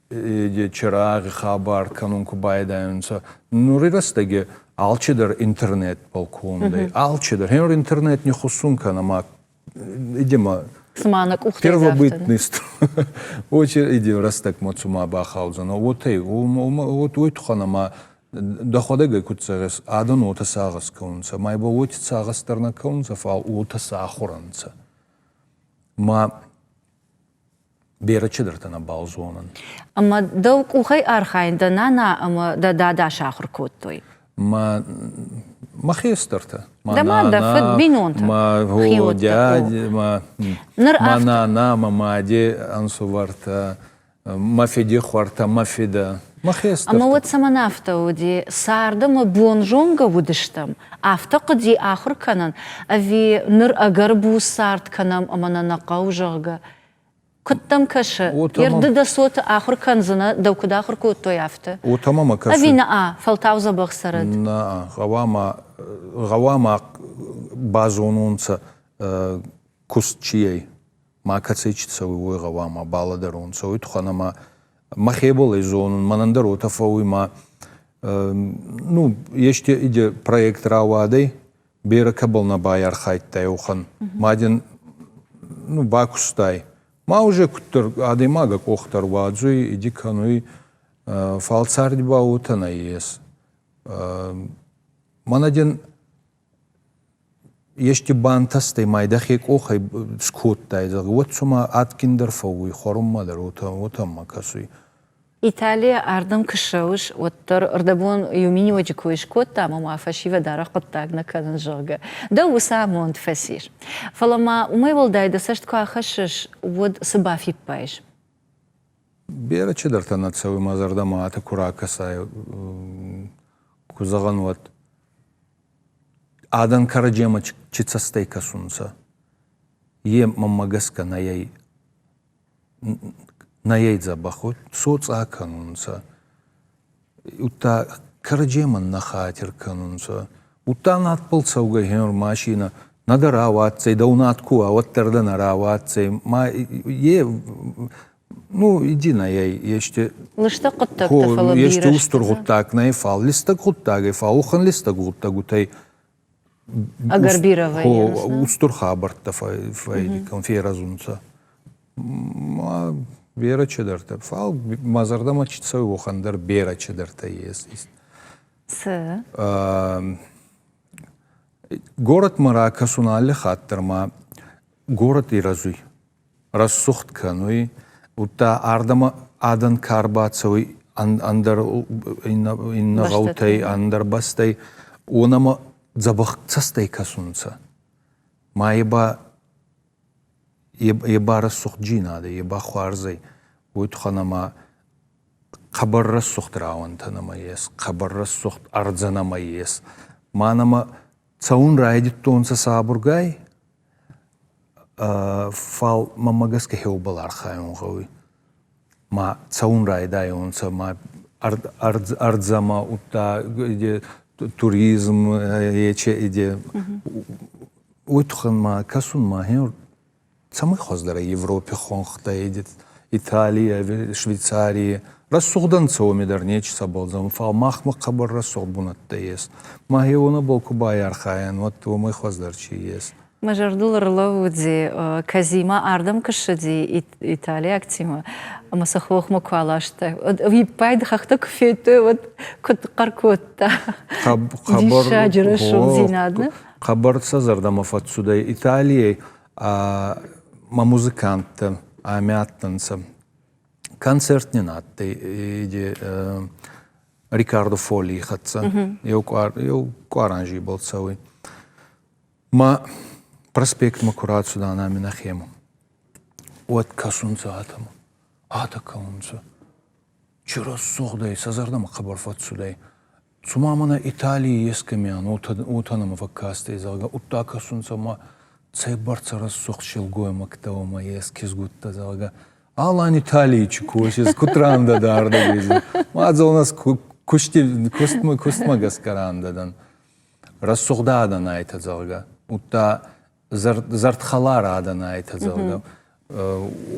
чирагъи хабар кӕнун ку байдайунцӕ. Нури рӕстӕги алчидӕр интернетбӕл кондӕй, алчидӕр. Гьенур интернет ниххуссун кӕнӕ ма идема Цыма нӕ къухтӕй первобытный очередь иди рӕстӕгмӕ цума бахаудзӕнӕ. Уотӕй, уой туххӕн ӕма Дӕхуӕдӕг ӕй куд зӕгъис, адӕн уотӕ сагъӕс кӕнунцӕ, ма ибӕл уотӕ сагъӕс дӕр нӕ кӕнунцӕ, фал уотӕ сӕ ахур ӕнцӕ. Ма берӕ чидӕртӕ нӕбал зонӕн. Ӕма дӕу къухӕй архайын дӕ нана ӕмӕ дӕ дада сахуыр кодтой? Ма мӕ хестӕртӕ. Дӕ мад, дӕ фыд, бинонтӕ. Мӕ дяди, мӕ нана, мӕ мади ӕнсувӕртӕ, мӕ фиди хуӕртӕ, мӕ фидӕ, мӕ хестӕртӕ. Ӕмӕ уӕд цӕмӕн афтӕ уыди? Цард ӕмӕ бонзонгӕ уыдыстӕм, афтӕ хъуыди ахуыр кӕнын, ӕви ныр ӕгӕр буц цард кӕнӕм ӕмӕ нӕ нӕ хъӕуы, зӕгъгӕ? Куыд дӕм кӕсы, ды дӕ цоты ахуыр кӕндзынӕ, дӕу куыд ахуыр кодтой, афтӕ? Уотӕ мӕмӕ кӕсы. Ӕви нӕ, фӕлтау дзӕбӕх цӕрӕд? Нӕ, гъӕуама, гъӕуама базононцӕ, куст чи ӕй. Ма кӕцӕй чи цӕуй, уой гъӕуама балӕдӕронцӕ. Уой туххӕн ӕма мӕхебӕл ӕй зонун, мӕнӕн дӕр уотӕ фӕууй ма ну, ести иде проект рауадӕй, берӕ кӕбӕл нӕ байархайдтай, уӕхӕн. Ма дин ну, бакустай. Ма уже куддӕр адӕймаг ӕ къох дӕр уадзуй, иди кӕнуй, фал царди ба уотӕ нӕййес. Мӕнӕ дин Ести бантӕстӕй ма дӕхе къохӕй скодтай, зӕгъгӕ, уӕд цума адгиндӕр фӕууй, хуӕрунмӕ дӕр уотӕ, уотӕ ма кӕсуй. Италийӕ ардӕм куы ссӕуыс, уӕддӕр ӕрдӕбон иу миниуӕджы кой скодтам ӕмӕ фӕсивӕд арӕх хъуыддаг нӕ кӕнынц, зӕгъгӕ. Дӕу уыцы амонд фӕцис. Фӕлӕ ма уымӕй уӕлдай дӕ цӕст куы ахӕссыс, уӕд цы бафиппайыс? Берӕ чидӕртӕ нӕ цӕуй мӕ зӕрдӕмӕ, атӕ ку ракӕсай, ку зӕгъӕн, уӕд Адӕн кӕрӕдземӕ чи цӕстӕй кӕсунцӕ, е мӕмӕ гӕсгӕ нӕй, нӕй дзӕбӕх, соцъа кӕнунцӕ. Удта кӕрӕдземӕн нӕ хатир кӕнунцӕ. Удта надбӕл цӕугӕй гьенур машинӕ нӕдӕр рауадздзӕй, дӕу над ку уа, уӕддӕр дӕ нӕ рауадздзӕй. Ма е ну, иди нӕй, ести Лыстӕг хъуыддӕгтӕ, фӕлӕ ести устур гъуддаг нӕй, фал листӕг гъуддагӕй, фал уӕхӕн листӕг гъуддӕгутӕй ӕгӕр бирӕ вӕййынц. Устур хабӕрттӕ ферӕзунцӕ. Ма берӕ чидӕртӕ. Фал мӕ зӕрдӕмӕ чи цӕуй, уӕхӕн дӕр берӕ чидӕртӕ ес. Цы? Городмӕ ракӕсун алли хатт дӕр ма город ирӕзуй. Рӕсугъд кӕнуй, удта ардӕмӕ адӕн ка рбацӕуй ӕндӕр иннӕ гъӕутӕй, ӕндӕр бӕстӕй, уонӕмӕ дзӕбӕх цӕстӕй кӕсунцӕ. Ма е ба е ба рӕсугъддзийнадӕ, е ба хуарз ӕй. Уой туххӕн ӕма хъӕбӕр рӕсугъд рауӕнтӕ нӕмӕ ес, хъӕбӕр рӕсугъд ӕрдзӕ нӕмӕ ес. Ма нӕмӕ цӕун райдӕдтонцӕ сабургай, Фал мӕмӕ гӕсгӕ хеубӕл архайун гъӕуй. Ма цӕун райдайонцӕ, ма ӕрдзӕмӕ, удта Туризм, ече иде. Уой туххӕн ма кӕсун ма цӕмӕй хуӕздӕр ӕй Европи хуӕнхтӕ, Италий ӕви Швейцарий. Рӕсугъд ӕнцӕ уоми дӕр нечи цӕбӕл зӕгъун, фал махмӕ хъӕбӕр рӕсугъд бунӕттӕ ес. Ма хеуонӕбӕл ку байархайӕн, уӕд уомӕй хуӕздӕр чи ес. Мӕ зӕрдыл ӕрлӕууыди, Казимӕ ардӕм куы ссыди италиӕгтимӕ ӕмӕ сӕ хохмӕ куы аласта, уӕд ӕвиппайды хӕхтӕ куы федтой, уӕд куыд хъӕр кодта. Диссаджы рӕсугъддзинад, нӕ? Хъӕбӕр сӕ зӕрдӕмӕ фӕццудӕй Италийӕй ма музыканттӕ ами адтӕнцӕ. Концерт нин адтӕй Рикардо Фоллий хӕццӕ. Еу къуар, еу къуар анзи ибӕл цӕуй. Ма проспектмӕ ку рацудан ами нӕхемӕ, уӕд кӕсунцӕ атӕмӕ, атӕ кӕунцӕ. Чи рӕсугъд ӕй, сӕ зӕрдӕмӕ хъӕбӕр фӕццудӕй. Цума мӕнӕ Италий ескӕми ан, уотӕ нӕмӕ фӕккастӕй, зӕгъгӕ, удта кӕсунцӕ ма цӕйбӕрцӕ рӕсугъд силгоймӕгтӕ уомӕ ес, кизгуттӕ, зӕгъгӕ. Алан Италийы чи косис, куд рандӕ дӕ ардӕгӕй? Мадзолнас кусти, кустмӕ, кустмӕ гӕсгӕ рандӕ дӕн. Рӕсугъд адӕн айтӕ, зӕгъгӕ. Удта зӕрдхӕлар адӕн айтӕ, зӕгъгӕ.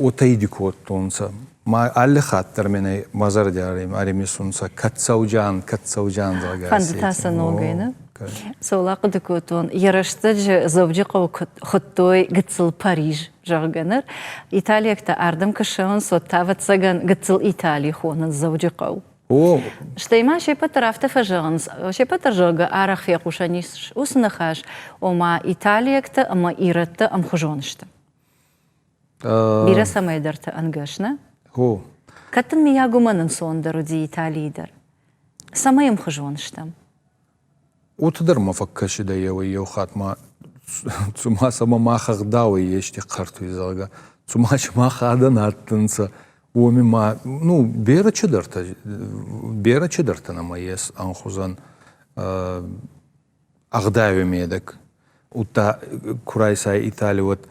Уотӕ иди кодтонцӕ. Ма алли хатт дӕр мӕнӕй мӕ зӕрди ӕримисунцӕ, кӕд цӕуджан, кӕд цӕуджан, зӕгъгӕ. Фӕнды та сӕ ногӕй, нӕ? Цӕуыл ахъуыды кодтон, йӕ рӕстӕджы Дзӕуджыхъӕуы хуыдтой гыццыл Париж, зӕгъгӕ, ныр. Италиӕгтӕ ардӕм куы ссӕуынц, уӕд та, ӕвӕццӕгӕн, гыццыл Итали хонынц Дзӕуджыхъӕу. О. Стӕй ма се ппӕт дӕр афтӕ фӕзӕгъынц, се ппӕт дӕр, зӕгъгӕ, арӕх фехъусӕн ис уыцы ныхас, ома италиӕгтӕ ӕмӕ ирӕттӕ ӕмхуызон сты. Бирӕ цӕмӕйдӕрты ӕнгӕс, нӕ? О. Кӕд дын миййаг уымӕн ӕнцондӕр уыди Италийы дӕр? Цӕмӕй ӕмхуызон стӕм? Уотӕ дӕр ма фӕккӕсидӕ еуӕй-еу хатт ма цума сӕмӕ мах ӕгъдауӕй ести хъӕртуй, зӕгъгӕ. Цума сымах адӕн адтӕнцӕ, уоми ма, ну, берӕ чидӕртӕ, берӕ чидӕртӕ нӕмӕ ес ӕнхузӕн ӕгъдауи медӕг. Удта ку райсай Итали, уӕд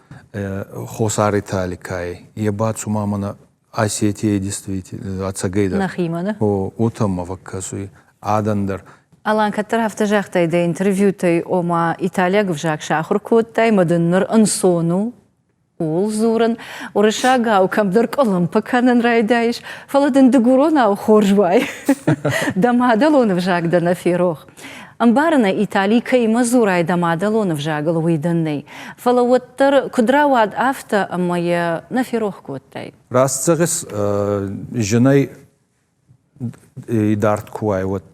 Хосар Итали ка ӕй, е ба цума мӕнӕ Осетия действительно ӕцӕгӕйдӕр. Нӕхимӕ, нӕ? О, уотӕ мӕ фӕккӕсуй адӕн дӕр. Алан, кӕддӕр афтӕ загътай дӕ интервьютӕй, ома италиаг ӕвзаг сахуыр кодтай, ӕмӕ дын ныр ӕнцон у ууыл дзурын, уырыссагау кӕмдӕр къуылымпы кӕнын райдайыс, фӕлӕ дын дыгуронау хорз уай. Дӕ мадӕлон ӕвзаг дӕ нӕ ферох. Ӕмбарын ӕй, Итали кӕимӕ дзурай дӕ мадӕлон ӕвзагыл, уый дын нӕй. Фӕлӕ уӕддӕр куыд рауад афтӕ, ӕмӕ йӕ нӕ ферох кодтай? Раст зӕгъыс, зынӕй идард ку уай, уӕд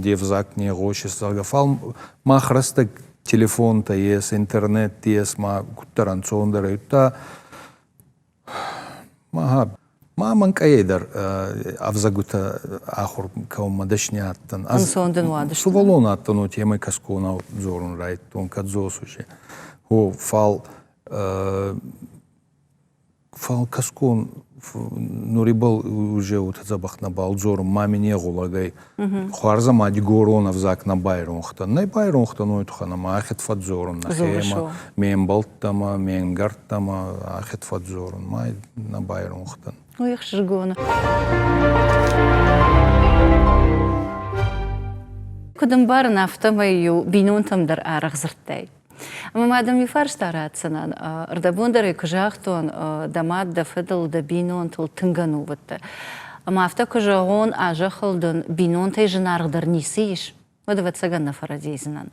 де взаг не гъосис, зӕгъгӕ. Фал мах рӕстӕг телефонтӕ ес, интернет ес, ма куддӕр ӕнцондӕр ӕй, удта Ма мӕнкъӕйӕй дӕр ӕвзӕгутӕ ахур кӕунмӕ дӕсни адтӕн. Ӕнцон дын уадысты? Сувӕллон адтӕн, уотемӕй кӕсгонау дзорун райдтон, кӕдзосусе. Гъо, фал фал кӕсгон нур ибӕл уже уотӕ дзӕбӕх нӕбал дзорун, ма ми не гъулӕг ӕй. Хуарз ӕма дигорон ӕвзаг нӕ байронхтӕн. Нӕ байронхтӕн уой туххӕн ӕма ӕхед фӕдздзорун нӕхемӕ, ме мбӕлттӕмӕ, ме нгӕрттӕмӕ ӕхед фӕдздзорун, ма нӕ байронхтӕн. Уый ӕхсызгон. Куыд ӕмбарын, афтӕмӕй-иу бинонтӕм дӕр арӕх дзырдтай. Ӕмӕ ма дӕм иу фарста ратдзынӕн. Ӕрдӕбон дӕр ӕй куы загътон, дӕ мад, дӕ фыдыл, дӕ бинонтыл тынг ӕнувыд дӕ. Ӕмӕ афтӕ куы зӕгъон, а зӕххыл дын бинонтӕй зынаргъдӕр ницы ис, уӕд, ӕвӕццӕгӕн, нӕ фӕрӕдийдзынӕн.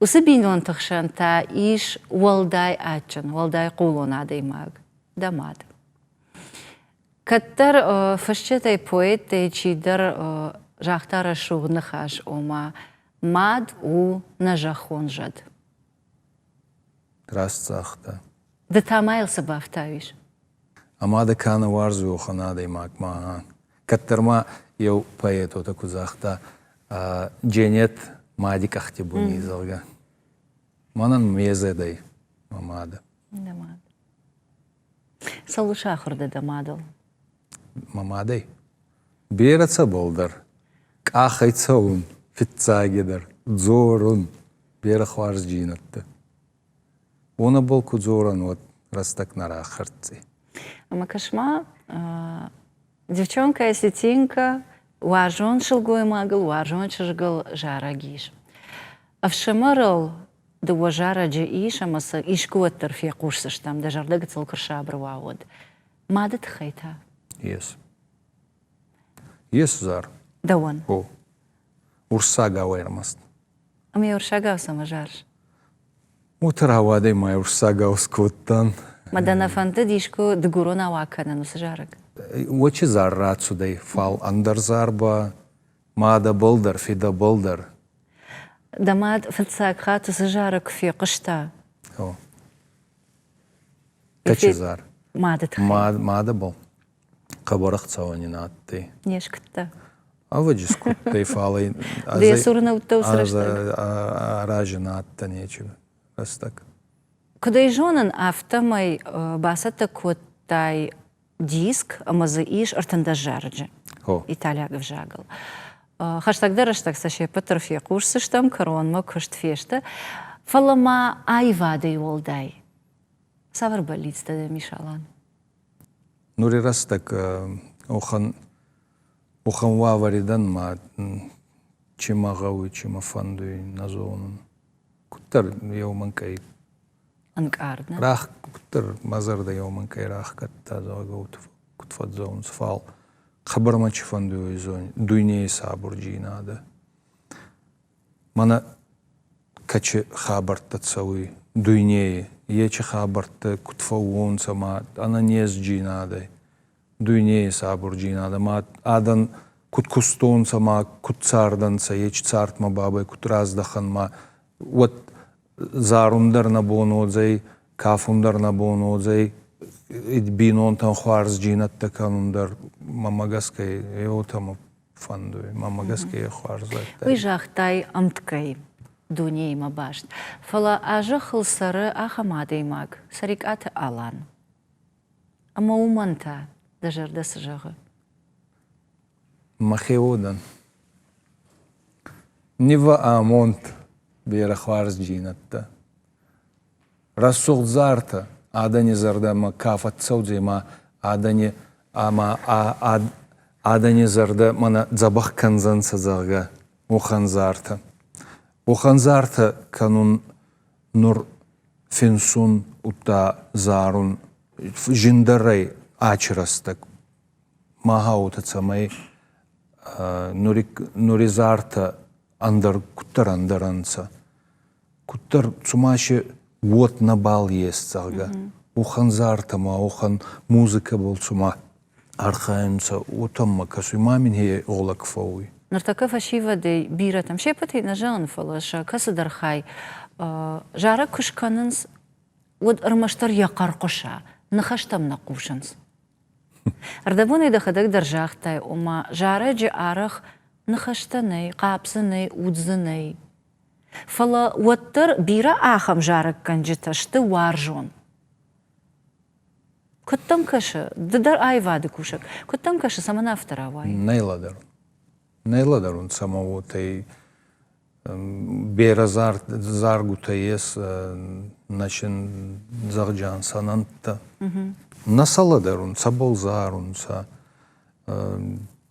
Уыцы бинонты хсӕн та ис уӕлдай адджын, уӕлдай хъулон адӕймаг, дӕ мад. Кӕддӕр фысджытӕй, поэттӕй чидӕр загъта рӕсугъд ныхас, ома мад у нӕ зӕххон зӕд. Раст загъта. Ды та ма йыл цы бафтауис? Ӕма дӕ ка нӕ уарзуй уӕхӕн адӕймаг ма. Кӕддӕр ма еу поэт уотӕ ку загъта, дженет мади къӕхти буни, зӕгъгӕ. Мӕнӕн ме зӕд ӕй, мӕ мадӕ. Дӕ мад. Цӕуыл сахуыр дӕ дӕ мадыл? Мӕ мадӕй? Берӕ цӕбӕлдӕр. Къахӕй цӕун, фиццагидӕр, дзорун, берӕ хуарзджийнӕдтӕ. Уонӕбӕл ку дзорӕн, уӕд рӕстӕг нӕ рахӕрддзӕй. Ӕма кӕс-ма, девчонка осетинка. Уарзон сылгоймагыл, уарзон чызгыл зарӕг ис. Ӕфсымӕрыл дыууӕ зарӕджы ис ӕмӕ сӕ искуы уӕддӕр фехъусдзыстӕм, дӕ зӕрдӕ гыццыл куы рсабыр уа, уӕд. Мады тыххӕй та? Ес. Ес зар. Дӕуӕн? О. Урссагау ӕрмӕст. Ӕмӕ урсагау цӕмӕ зарыс? Уотӕ рауадӕй ма урссагау скодтан. Ма дӕ нӕ фӕндыд искуы дыгуронау акӕнын уыцы зарӕг? Уочи зар рацудӕй, фал ӕндӕр зар ба мадӕбӕл дӕр, фидӕбӕл дӕр. Дӕ мад фыццаг хатт уыцы зарӕг куы фехъуыста. О. Кӕчи зар? Мады тыххӕй. Мадӕбӕл. Хъӕбӕр ӕхцӕуӕн ин адтӕй. Не скудта? Ӕвӕджи скудтӕй, фал ӕй Дӕ цуры нӕ уыдтӕ уыцы рӕстӕг? Аразы нӕ адтӕн нечи рӕстӕг. Куыд ӕй зонын, афтӕмӕй бацӕттӕ кодтай диск ӕмӕ дзы ис 13 зарӕджы италиаг ӕвзагыл. Хӕстӕгдӕр рӕстӕг сӕ се ппӕт дӕр фехъусдзыстӕм, кӕронмӕ куыст фесты. Фӕлӕ ма аивадӕй уӕлдай цавӕр бӕллицтӕ дӕм ис, Алан? Нури рӕстӕг уӕхӕн, уӕхӕн уавӕри дӕн ма чи мӕ гъӕуй, чи мӕ фӕндуй, нӕ зонун. Куддӕр еу мӕнкъӕй ӕнкъард, нӕ? Рах, куддӕр мӕ зӕрдӕ еу мӕнкъӕй рахгӕдта, зӕгъгӕ, куд фӕдздзӕунцӕ, фал хъӕбӕр мӕ чи фӕндуй, дуйней сабурдзийнадӕ. Мӕнӕ кӕчи хабӕрттӕ цӕуй дуйнейи, ечи хабӕрттӕ куд фӕууонцӕ ма ӕнӕнездзийнадӕ, дуйнейи сабурдзийнадӕ ма адӕн куд кустонцӕ ма куд цардӕнцӕ, ечи цардмӕ бабӕй куд раздӕхӕн ма уӕд зарун дӕр нӕ бон уодзӕй, кафун дӕр нӕ бон уодзӕй, бийнонтӕн хуарздзийнӕдтӕ кӕнун дӕр мӕмӕ гӕсгӕ уотӕ мӕ фӕндуй. Мӕмӕ гӕсгӕ е хуарз адтӕй. Уый загътай ӕмткӕй дунеимӕ баст. Фӕлӕ а зӕххыл цӕры ахӕм адӕймаг, Цӕрикъаты Алан. Ӕмӕ уымӕн та дӕ зӕрдӕ цы зӕгъы? Мӕхе уодӕн. Нивӕ амонд берӕ хуарздзийнӕдтӕ. Рӕсугъд зартӕ адӕни зӕрдӕмӕ ка фӕццӕудзӕй ма адӕни ӕма адӕни зӕрдӕ мӕнӕ дзӕбӕх кӕндзӕнцӕ, зӕгъгӕ, уӕхӕн зартӕ. Уӕхӕн зартӕ кӕнун нур финсун, удта зарун зиндӕрӕй ачи рӕстӕг. Ма гъӕуотӕ цӕмӕй нури зартӕ ӕндӕр куддӕр ӕндӕр ӕнцӕ. Куддӕр цума си уод нӕбал ес, зӕгъгӕ. Уӕхӕн зартӕ ма уӕхӕн музыкӕбӕл цума архайунцӕ, уотӕ мӕ кӕсуй, ма мин хе гъулӕг фӕууй. Ныртӕккӕ фӕсивӕдӕй бирӕтӕм, се ппӕтӕй нӕ зӕгъын, фӕлӕ сӕ кӕцыдӕр хай зарӕг куы скӕнынц, уӕд ӕрмӕстдӕр йӕ хъӕр хъуыса, ныхӕстӕм нӕ хъусынц. Ӕрдӕбонӕй дӕхӕдӕг дӕр загътай, ома зарӕджы арӕх ныхӕстӕ нӕй, хъапп дзы нӕй, уд дзы нӕй. Фӕлӕ уӕддӕр бирӕ ахӕм зарӕггӕнджытӕ сты уарзон. Куыд дӕм кӕсы, ды дӕр аивады кусӕг, куыд дӕм кӕсы, цӕмӕн афтӕ рауайы? Нӕ лӕдӕрун. Нӕ лӕдӕрун, цӕмӕ уотӕй берӕ заргутӕ ес, начин зӕгъджан сӕнӕнттӕ. Нӕ сӕ лӕдӕрун, цӕбӕл зарунцӕ,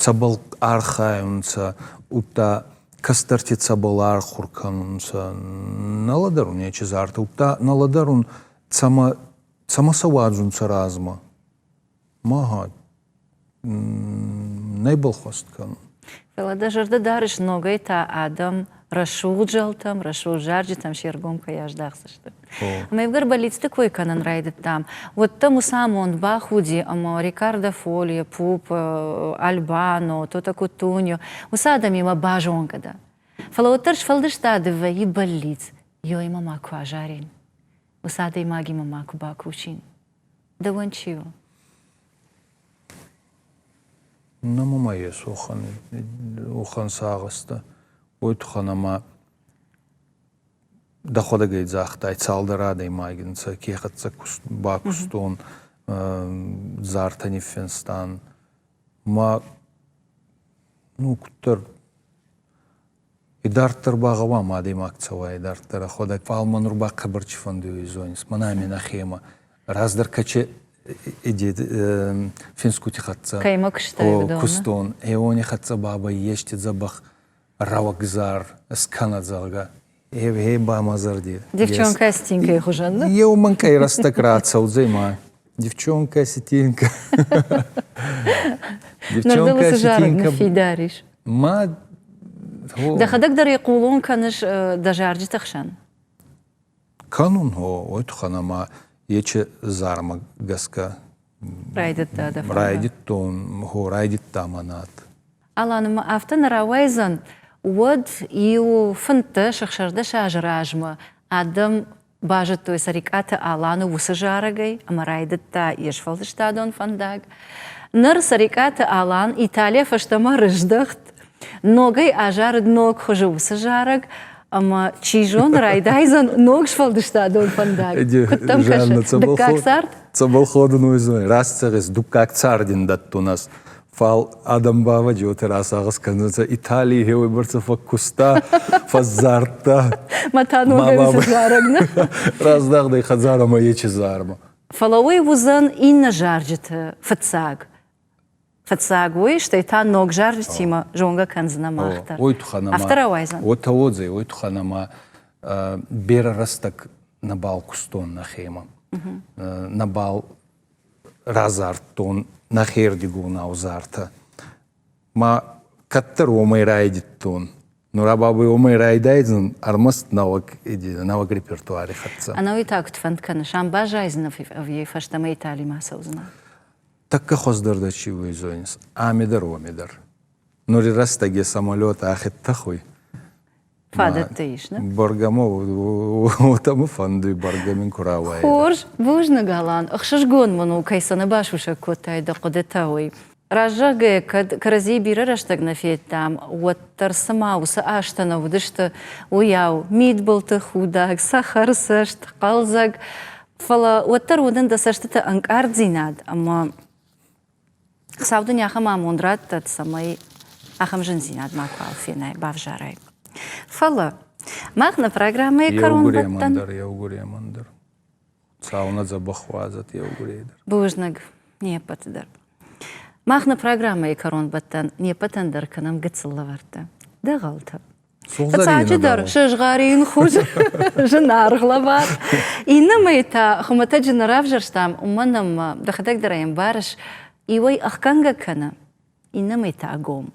цӕбӕл архайунцӕ, удта кӕстӕрти цӕбӕл архур кӕнунцӕ. Нӕ лӕдӕрун нечи зартӕ, удта нӕ лӕдӕрун, цӕмӕ, цӕмӕ сӕ уадзунцӕ размӕ. Ма нӕ балхуӕст кӕнун. Фӕлӕ дӕ зӕрдӕ дарыс, ногӕй та адӕм рӕсугъд зӕлтӕм, рӕсугъд зарджытӕм се ргом кӕй аздахдзысты. Ӕмӕ иугӕр бӕллицты кой кӕнын райдыдтам, уӕд дӕм уыцы амонд бахуди ӕмӕ Рикардо Фолия, Пуп, Альбано, Тото Кутуньо, уыцы адӕмимӕ базонгӕ дӕ. Фӕлӕ уӕддӕр сфӕлдыстады вӕййы бӕллиц, ёимӕ ма куы азарин, уыцы адӕймагимӕ ма куы бакусин. Дӕуӕн чи у? Нӕма ма ес уӕхӕн, уӕхӕн сагъӕстӕ. Уой туххӕн ӕма дӕхуӕдӕг ӕй загътай, цалдӕр адӕймаги нцӕ, ке хӕццӕ бакустон, зартӕ ниффинстан. Ма ну куддӕр Идарддӕр ба гъӕуама адӕймаг цӕуа идарддӕр ӕхуӕдӕг. Фал мӕ нур ба хъӕбӕр чи фӕндуй, зонис, мӕнӕ ами нӕхемӕ. Раздӕр кӕче финсгути хӕццӕ Кӕимӕ куыстай, уыдоны? Кустон. Эони хӕццӕ бабӕй ести дзӕбӕх рӕуӕг зар скӕнӕ, зӕгъгӕ. Э ба мӕ зӕрди. Девчонка осетинкӕй хуызӕн, да? Еу мӕнкъӕй рӕстӕг рацӕудзӕй ма. Девчонка осетинка. Девчонка осетинка. Фидар ис. Ма Дӕхӕдӕг дӕр ӕй хъулон кӕныс дӕ зарджыты хсӕн? Кӕнун, гъо, уой туххӕн ӕма ечи зармӕ гӕсгӕ райдыдта дӕ райдыдтон, гъо, райдыдта мӕ над. Аланмӕ афтӕ нӕ рауайдзӕн, уӕд иу 15 16 азы размӕ адӕм базыдтой Цӕрикъаты Аланы уыцы зарӕгӕй ӕмӕ райдыдта йе сфӕлдыстадон фӕндаг. Ныр Цӕрикъаты Алан Италийӕ фӕстӕмӕ рыздӕхт, ногӕй азарыд ног хуызы уыцы зарӕг, ӕмӕ чи зоны райдайдзӕн ног сфӕлдыстадон фӕндаг. Куыд дӕм кӕсы, дыккаг цард? Цӕбӕл ходун уй раст зӕгъис, дуккаг цард ин дӕттун ӕз. Фал адӕм бавӕджи уотӕ расагъӕс кӕнунцӕ, Италий хеуӕйбӕрцӕ фӕккуста, фӕззардта. Ма та ногӕй уыцы зарӕг, нӕ? Раздагъдӕй хӕдзарӕмӕ ечи зармӕ. Фӕлӕ уый уыдзӕн иннӕ зарджыты фыццаг. Фыццаг уый, стӕй та ног зарджытимӕ зонгӕ кӕндзынӕ мах дӕр. Уой туххӕн ӕма Афтӕ рауайдзӕн? Уотӕ уодзӕй, уой туххӕн ӕма берӕ рӕстӕг нӕбал кустон нӕхемӕ. Нӕбал разардтон нӕхердигонау зартӕ. Ма кӕддӕр уомӕй райдӕдтон. Нура бабӕй уомӕй райдайдзӕн ӕрмӕст нӕуӕг нӕуӕг репертуари хӕццӕ. Ӕнӕуи та куд фӕнд кӕныс, ам баззайдзынӕ ӕви фӕстӕмӕ Италимӕ ацӕудзынӕ? Тӕккӕ хуӕздӕр дӕ чи уидзонис, ами дӕр, уоми дӕр. Нури рӕстӕги самолет ахид тӕхуй. Фадӕттӕ ис, нӕ? Бӕргӕ ма уотӕ мӕ фӕндуй, бӕргӕ мин ку рауайидӕ. Хорз, бузныг, Алан. Ӕхсызгон мын у, кӕй сӕ нӕ басусӕг кодтай дӕ хъуыдытӕ, уый. Раззагӕй кӕд кӕрӕдзийы бирӕ рӕстӕг нӕ федтам, уӕддӕр цыма уыцы азтӕ нӕ уыдысты, уыйау мидбылты худӕг, цӕхӕрцӕст, хъӕлдзӕг. Фӕлӕ уӕддӕр уынын дӕ цӕстыты ӕнкъарддзинад ӕмӕ Хуыцау дын ахӕм амонд раттӕд, цӕмӕй ахӕм зындзинад макуал фенай, бавзарай. Фӕлӕ мах нӕ программӕйы кӕронбӕттӕн... Еугуремӕн дӕр, еугуремӕн дӕр. Хуыцау нӕ дзӕбӕх уадзӕд еугурей дӕр. Бузныг не ппӕты дӕр. Мах нӕ программӕйы кӕронбӕттӕн не ппӕтӕн дӕр кӕнӕм гыццыл лӕвӕрттӕ, дӕгъӕлтӕ. Фыццаджыдӕр сызгъӕрин хуыз зынаргъ лӕвар. Иннӕмӕй та хуымӕтӕджы нӕ равзӕрстам, уымӕн ӕмӕ дӕхӕдӕг дӕр ӕй ӕмбарыс, иуӕй ӕхгӕнгӕ кӕны, иннӕмӕй та гом.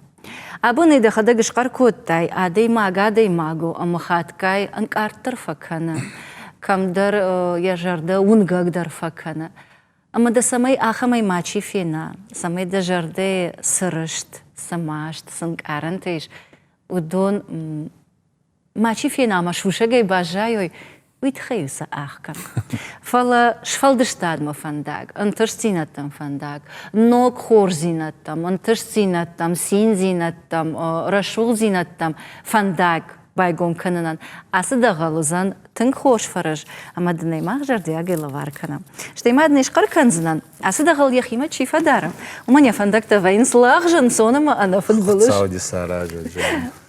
Абон ӕй дӕхӕдӕг схъӕр кодтай, адӕймаг адӕймаг у ӕмӕ хатгай ӕнкъарддӕр фӕкӕны, кӕмдӕр йӕ зӕрдӕ уынгӕг дӕр фӕкӕны. Ӕмӕ дӕ цӕмӕй ахӕмӕй мачи фена, цӕмӕй дӕ зӕрдӕйы цы рыст, цы маст, цы нкъарӕнтӕ ис, уыдон мачи фена ӕмӕ сусӕгӕй баззайой, уый тыххӕй сӕ ӕхгӕн. Фӕлӕ сфӕлдыстадмӕ фӕндаг, ӕнтыстдзинӕдтӕм фӕндаг, ног хорздзинӕдтӕм, ӕнтыстдзинӕдтӕм, циндзинӕдтӕм, рӕсугъддзинӕдтӕм фӕндаг байгом кӕнынӕн ацы дӕгъӕл уыдзӕн тынг хорз фӕрӕз, ӕмӕ дын ӕй мах зӕрдиагӕй лӕвар кӕнӕм. Стӕй ма дын ӕй схъӕр кӕндзынӕн, ацы дӕгъӕл йӕхимӕ чи фӕдары, уымӕн йӕ фӕндӕгтӕ вӕййынц лӕгъз, ӕнцон ӕмӕ ӕнӕфыдбылыз. Хуыцауди саразӕд,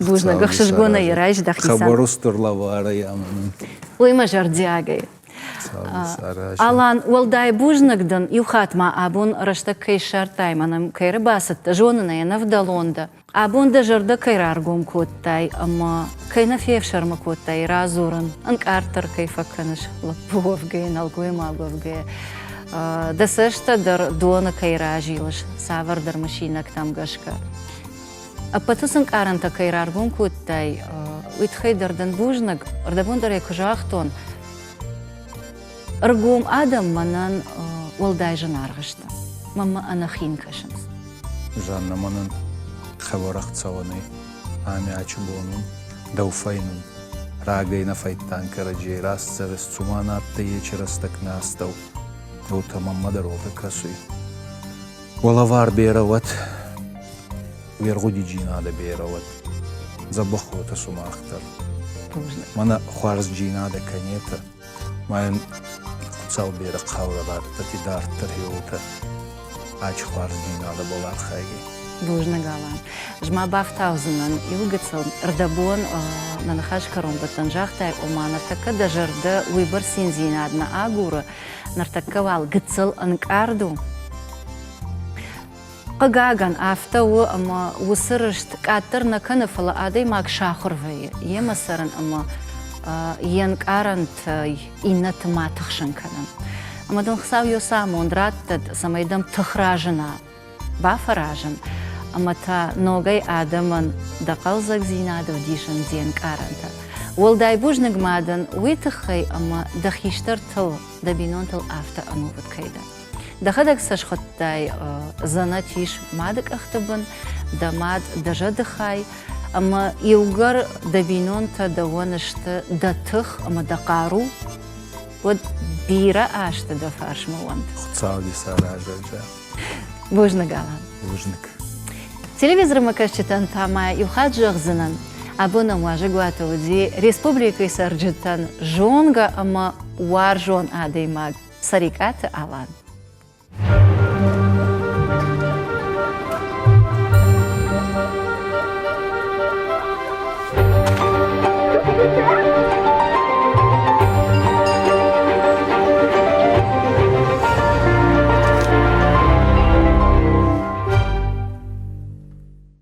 Бузныг, ӕхсызгонӕй йӕ райс дӕхицӕн. Хъӕбӕр устур лӕварӕй амонун. Уый мӕ зӕрдиагӕй. Алан, уӕлдай бузныг дын, иу хатт ма абон рӕстӕг кӕй ссардтай, мӕнӕ кӕй ӕрбацыдтӕ, зонын ӕй, ӕнӕвдӕлон дӕ. Абон дӕ зӕрдӕ кӕй раргом кодтай ӕмӕ кӕй нӕ фефсӕрмы кодтай радзурын, ӕнкъарддӕр кӕй фӕкӕныс лӕппу уӕвгӕйӕ, нӕлгоймаг уӕвгӕйӕ, дӕ цӕстӕ дӕр доны кӕй разилыс цавӕрдӕр мысинӕгтӕм гӕсгӕ. Ӕппӕт уыцы ӕнкъарӕнтӕ кӕй раргом кодтай, уый тыххӕй дӕр дын бузныг. Ӕрдӕбон дӕр ӕй куы загътон, ӕргом адӕм мӕнӕн уӕлдай зынаргъ сты, мӕнмӕ ӕнӕхин кӕсынц. Жанна мӕнӕн хӕвӕрӕхцӕуӕнӕй ами ачи бонун, дӕу фӕйнун. Рагӕй нӕ фӕйдтан кӕрӕдзей раст зӕгъис, цума нӕ адтӕй ечи рӕстӕг нӕ астӕу. Уотӕ мӕммӕ дӕр уотӕ кӕсуй. Уӕлӕвар берӕ уӕд, уе ргъудиджийнадӕ берӕ уӕд. Дзӕбӕх уотӕ сумах дӕр. Мӕнӕ хуарзджийнадӕ кӕнетӕ, ма ин Хуцау берӕ хъаурӕ раттӕд идарддӕр еутӕ ачи хуарздзийнадӕбӕл архайгӕй. Бузныг, Алан. Ӕз ма бафтаудзынӕн иу гыццыл. Ӕрдӕбон нӕ ныхас кӕронбӕттӕн загътай, ома ныртӕккӕ дӕ зӕрдӕ уыйбӕрц циндзинад нӕ агуры, ныртӕккӕ уал гыццыл ӕнкъард у. Хъыгагӕн, афтӕ у, ӕмӕ уыцы рыст къаддӕр нӕ кӕны, фӕлӕ адӕймаг сахуыр вӕййы йемӕ цӕрын ӕмӕ йе нкъарӕнтӕй иннӕты ма тыхсын кӕнын. Ӕмӕ дын Хуыцау йӕ цы амонд раттӕд, цӕмӕй дӕм тых разына, бафӕразын ӕмӕ та ногӕй адӕмӕн дӕ хъӕлдзӕгдзинад ӕвдисын де нкъарӕнтӕ. Уӕлдай бузныг ма дын уый тыххӕй, ӕмӕ дӕ хистӕртыл, дӕ бинонтыл афтӕ ӕнувыд кӕй дӕ. Дӕхӕдӕг сӕ схуыдтай дзӕнӕт ис мады къӕхты бын, дӕ мад дӕ зӕды хай, ӕмӕ иугӕр дӕ бинонтӕ дӕуӕн сты дӕ тых ӕмӕ дӕ хъару, уӕд бирӕ азты дӕ фарсмӕ уӕнт. Хуыцауди саразӕг. Бузныг, Алан. Бузныг. Телевизормӕ кӕсджытӕн та ма иу хатт зӕгъдзынӕн, абон нӕм уазӕгуаты уыди республикӕйы цӕрджытӕн зонгӕ ӕмӕ уарзон адӕймаг Цӕрикъаты Алан.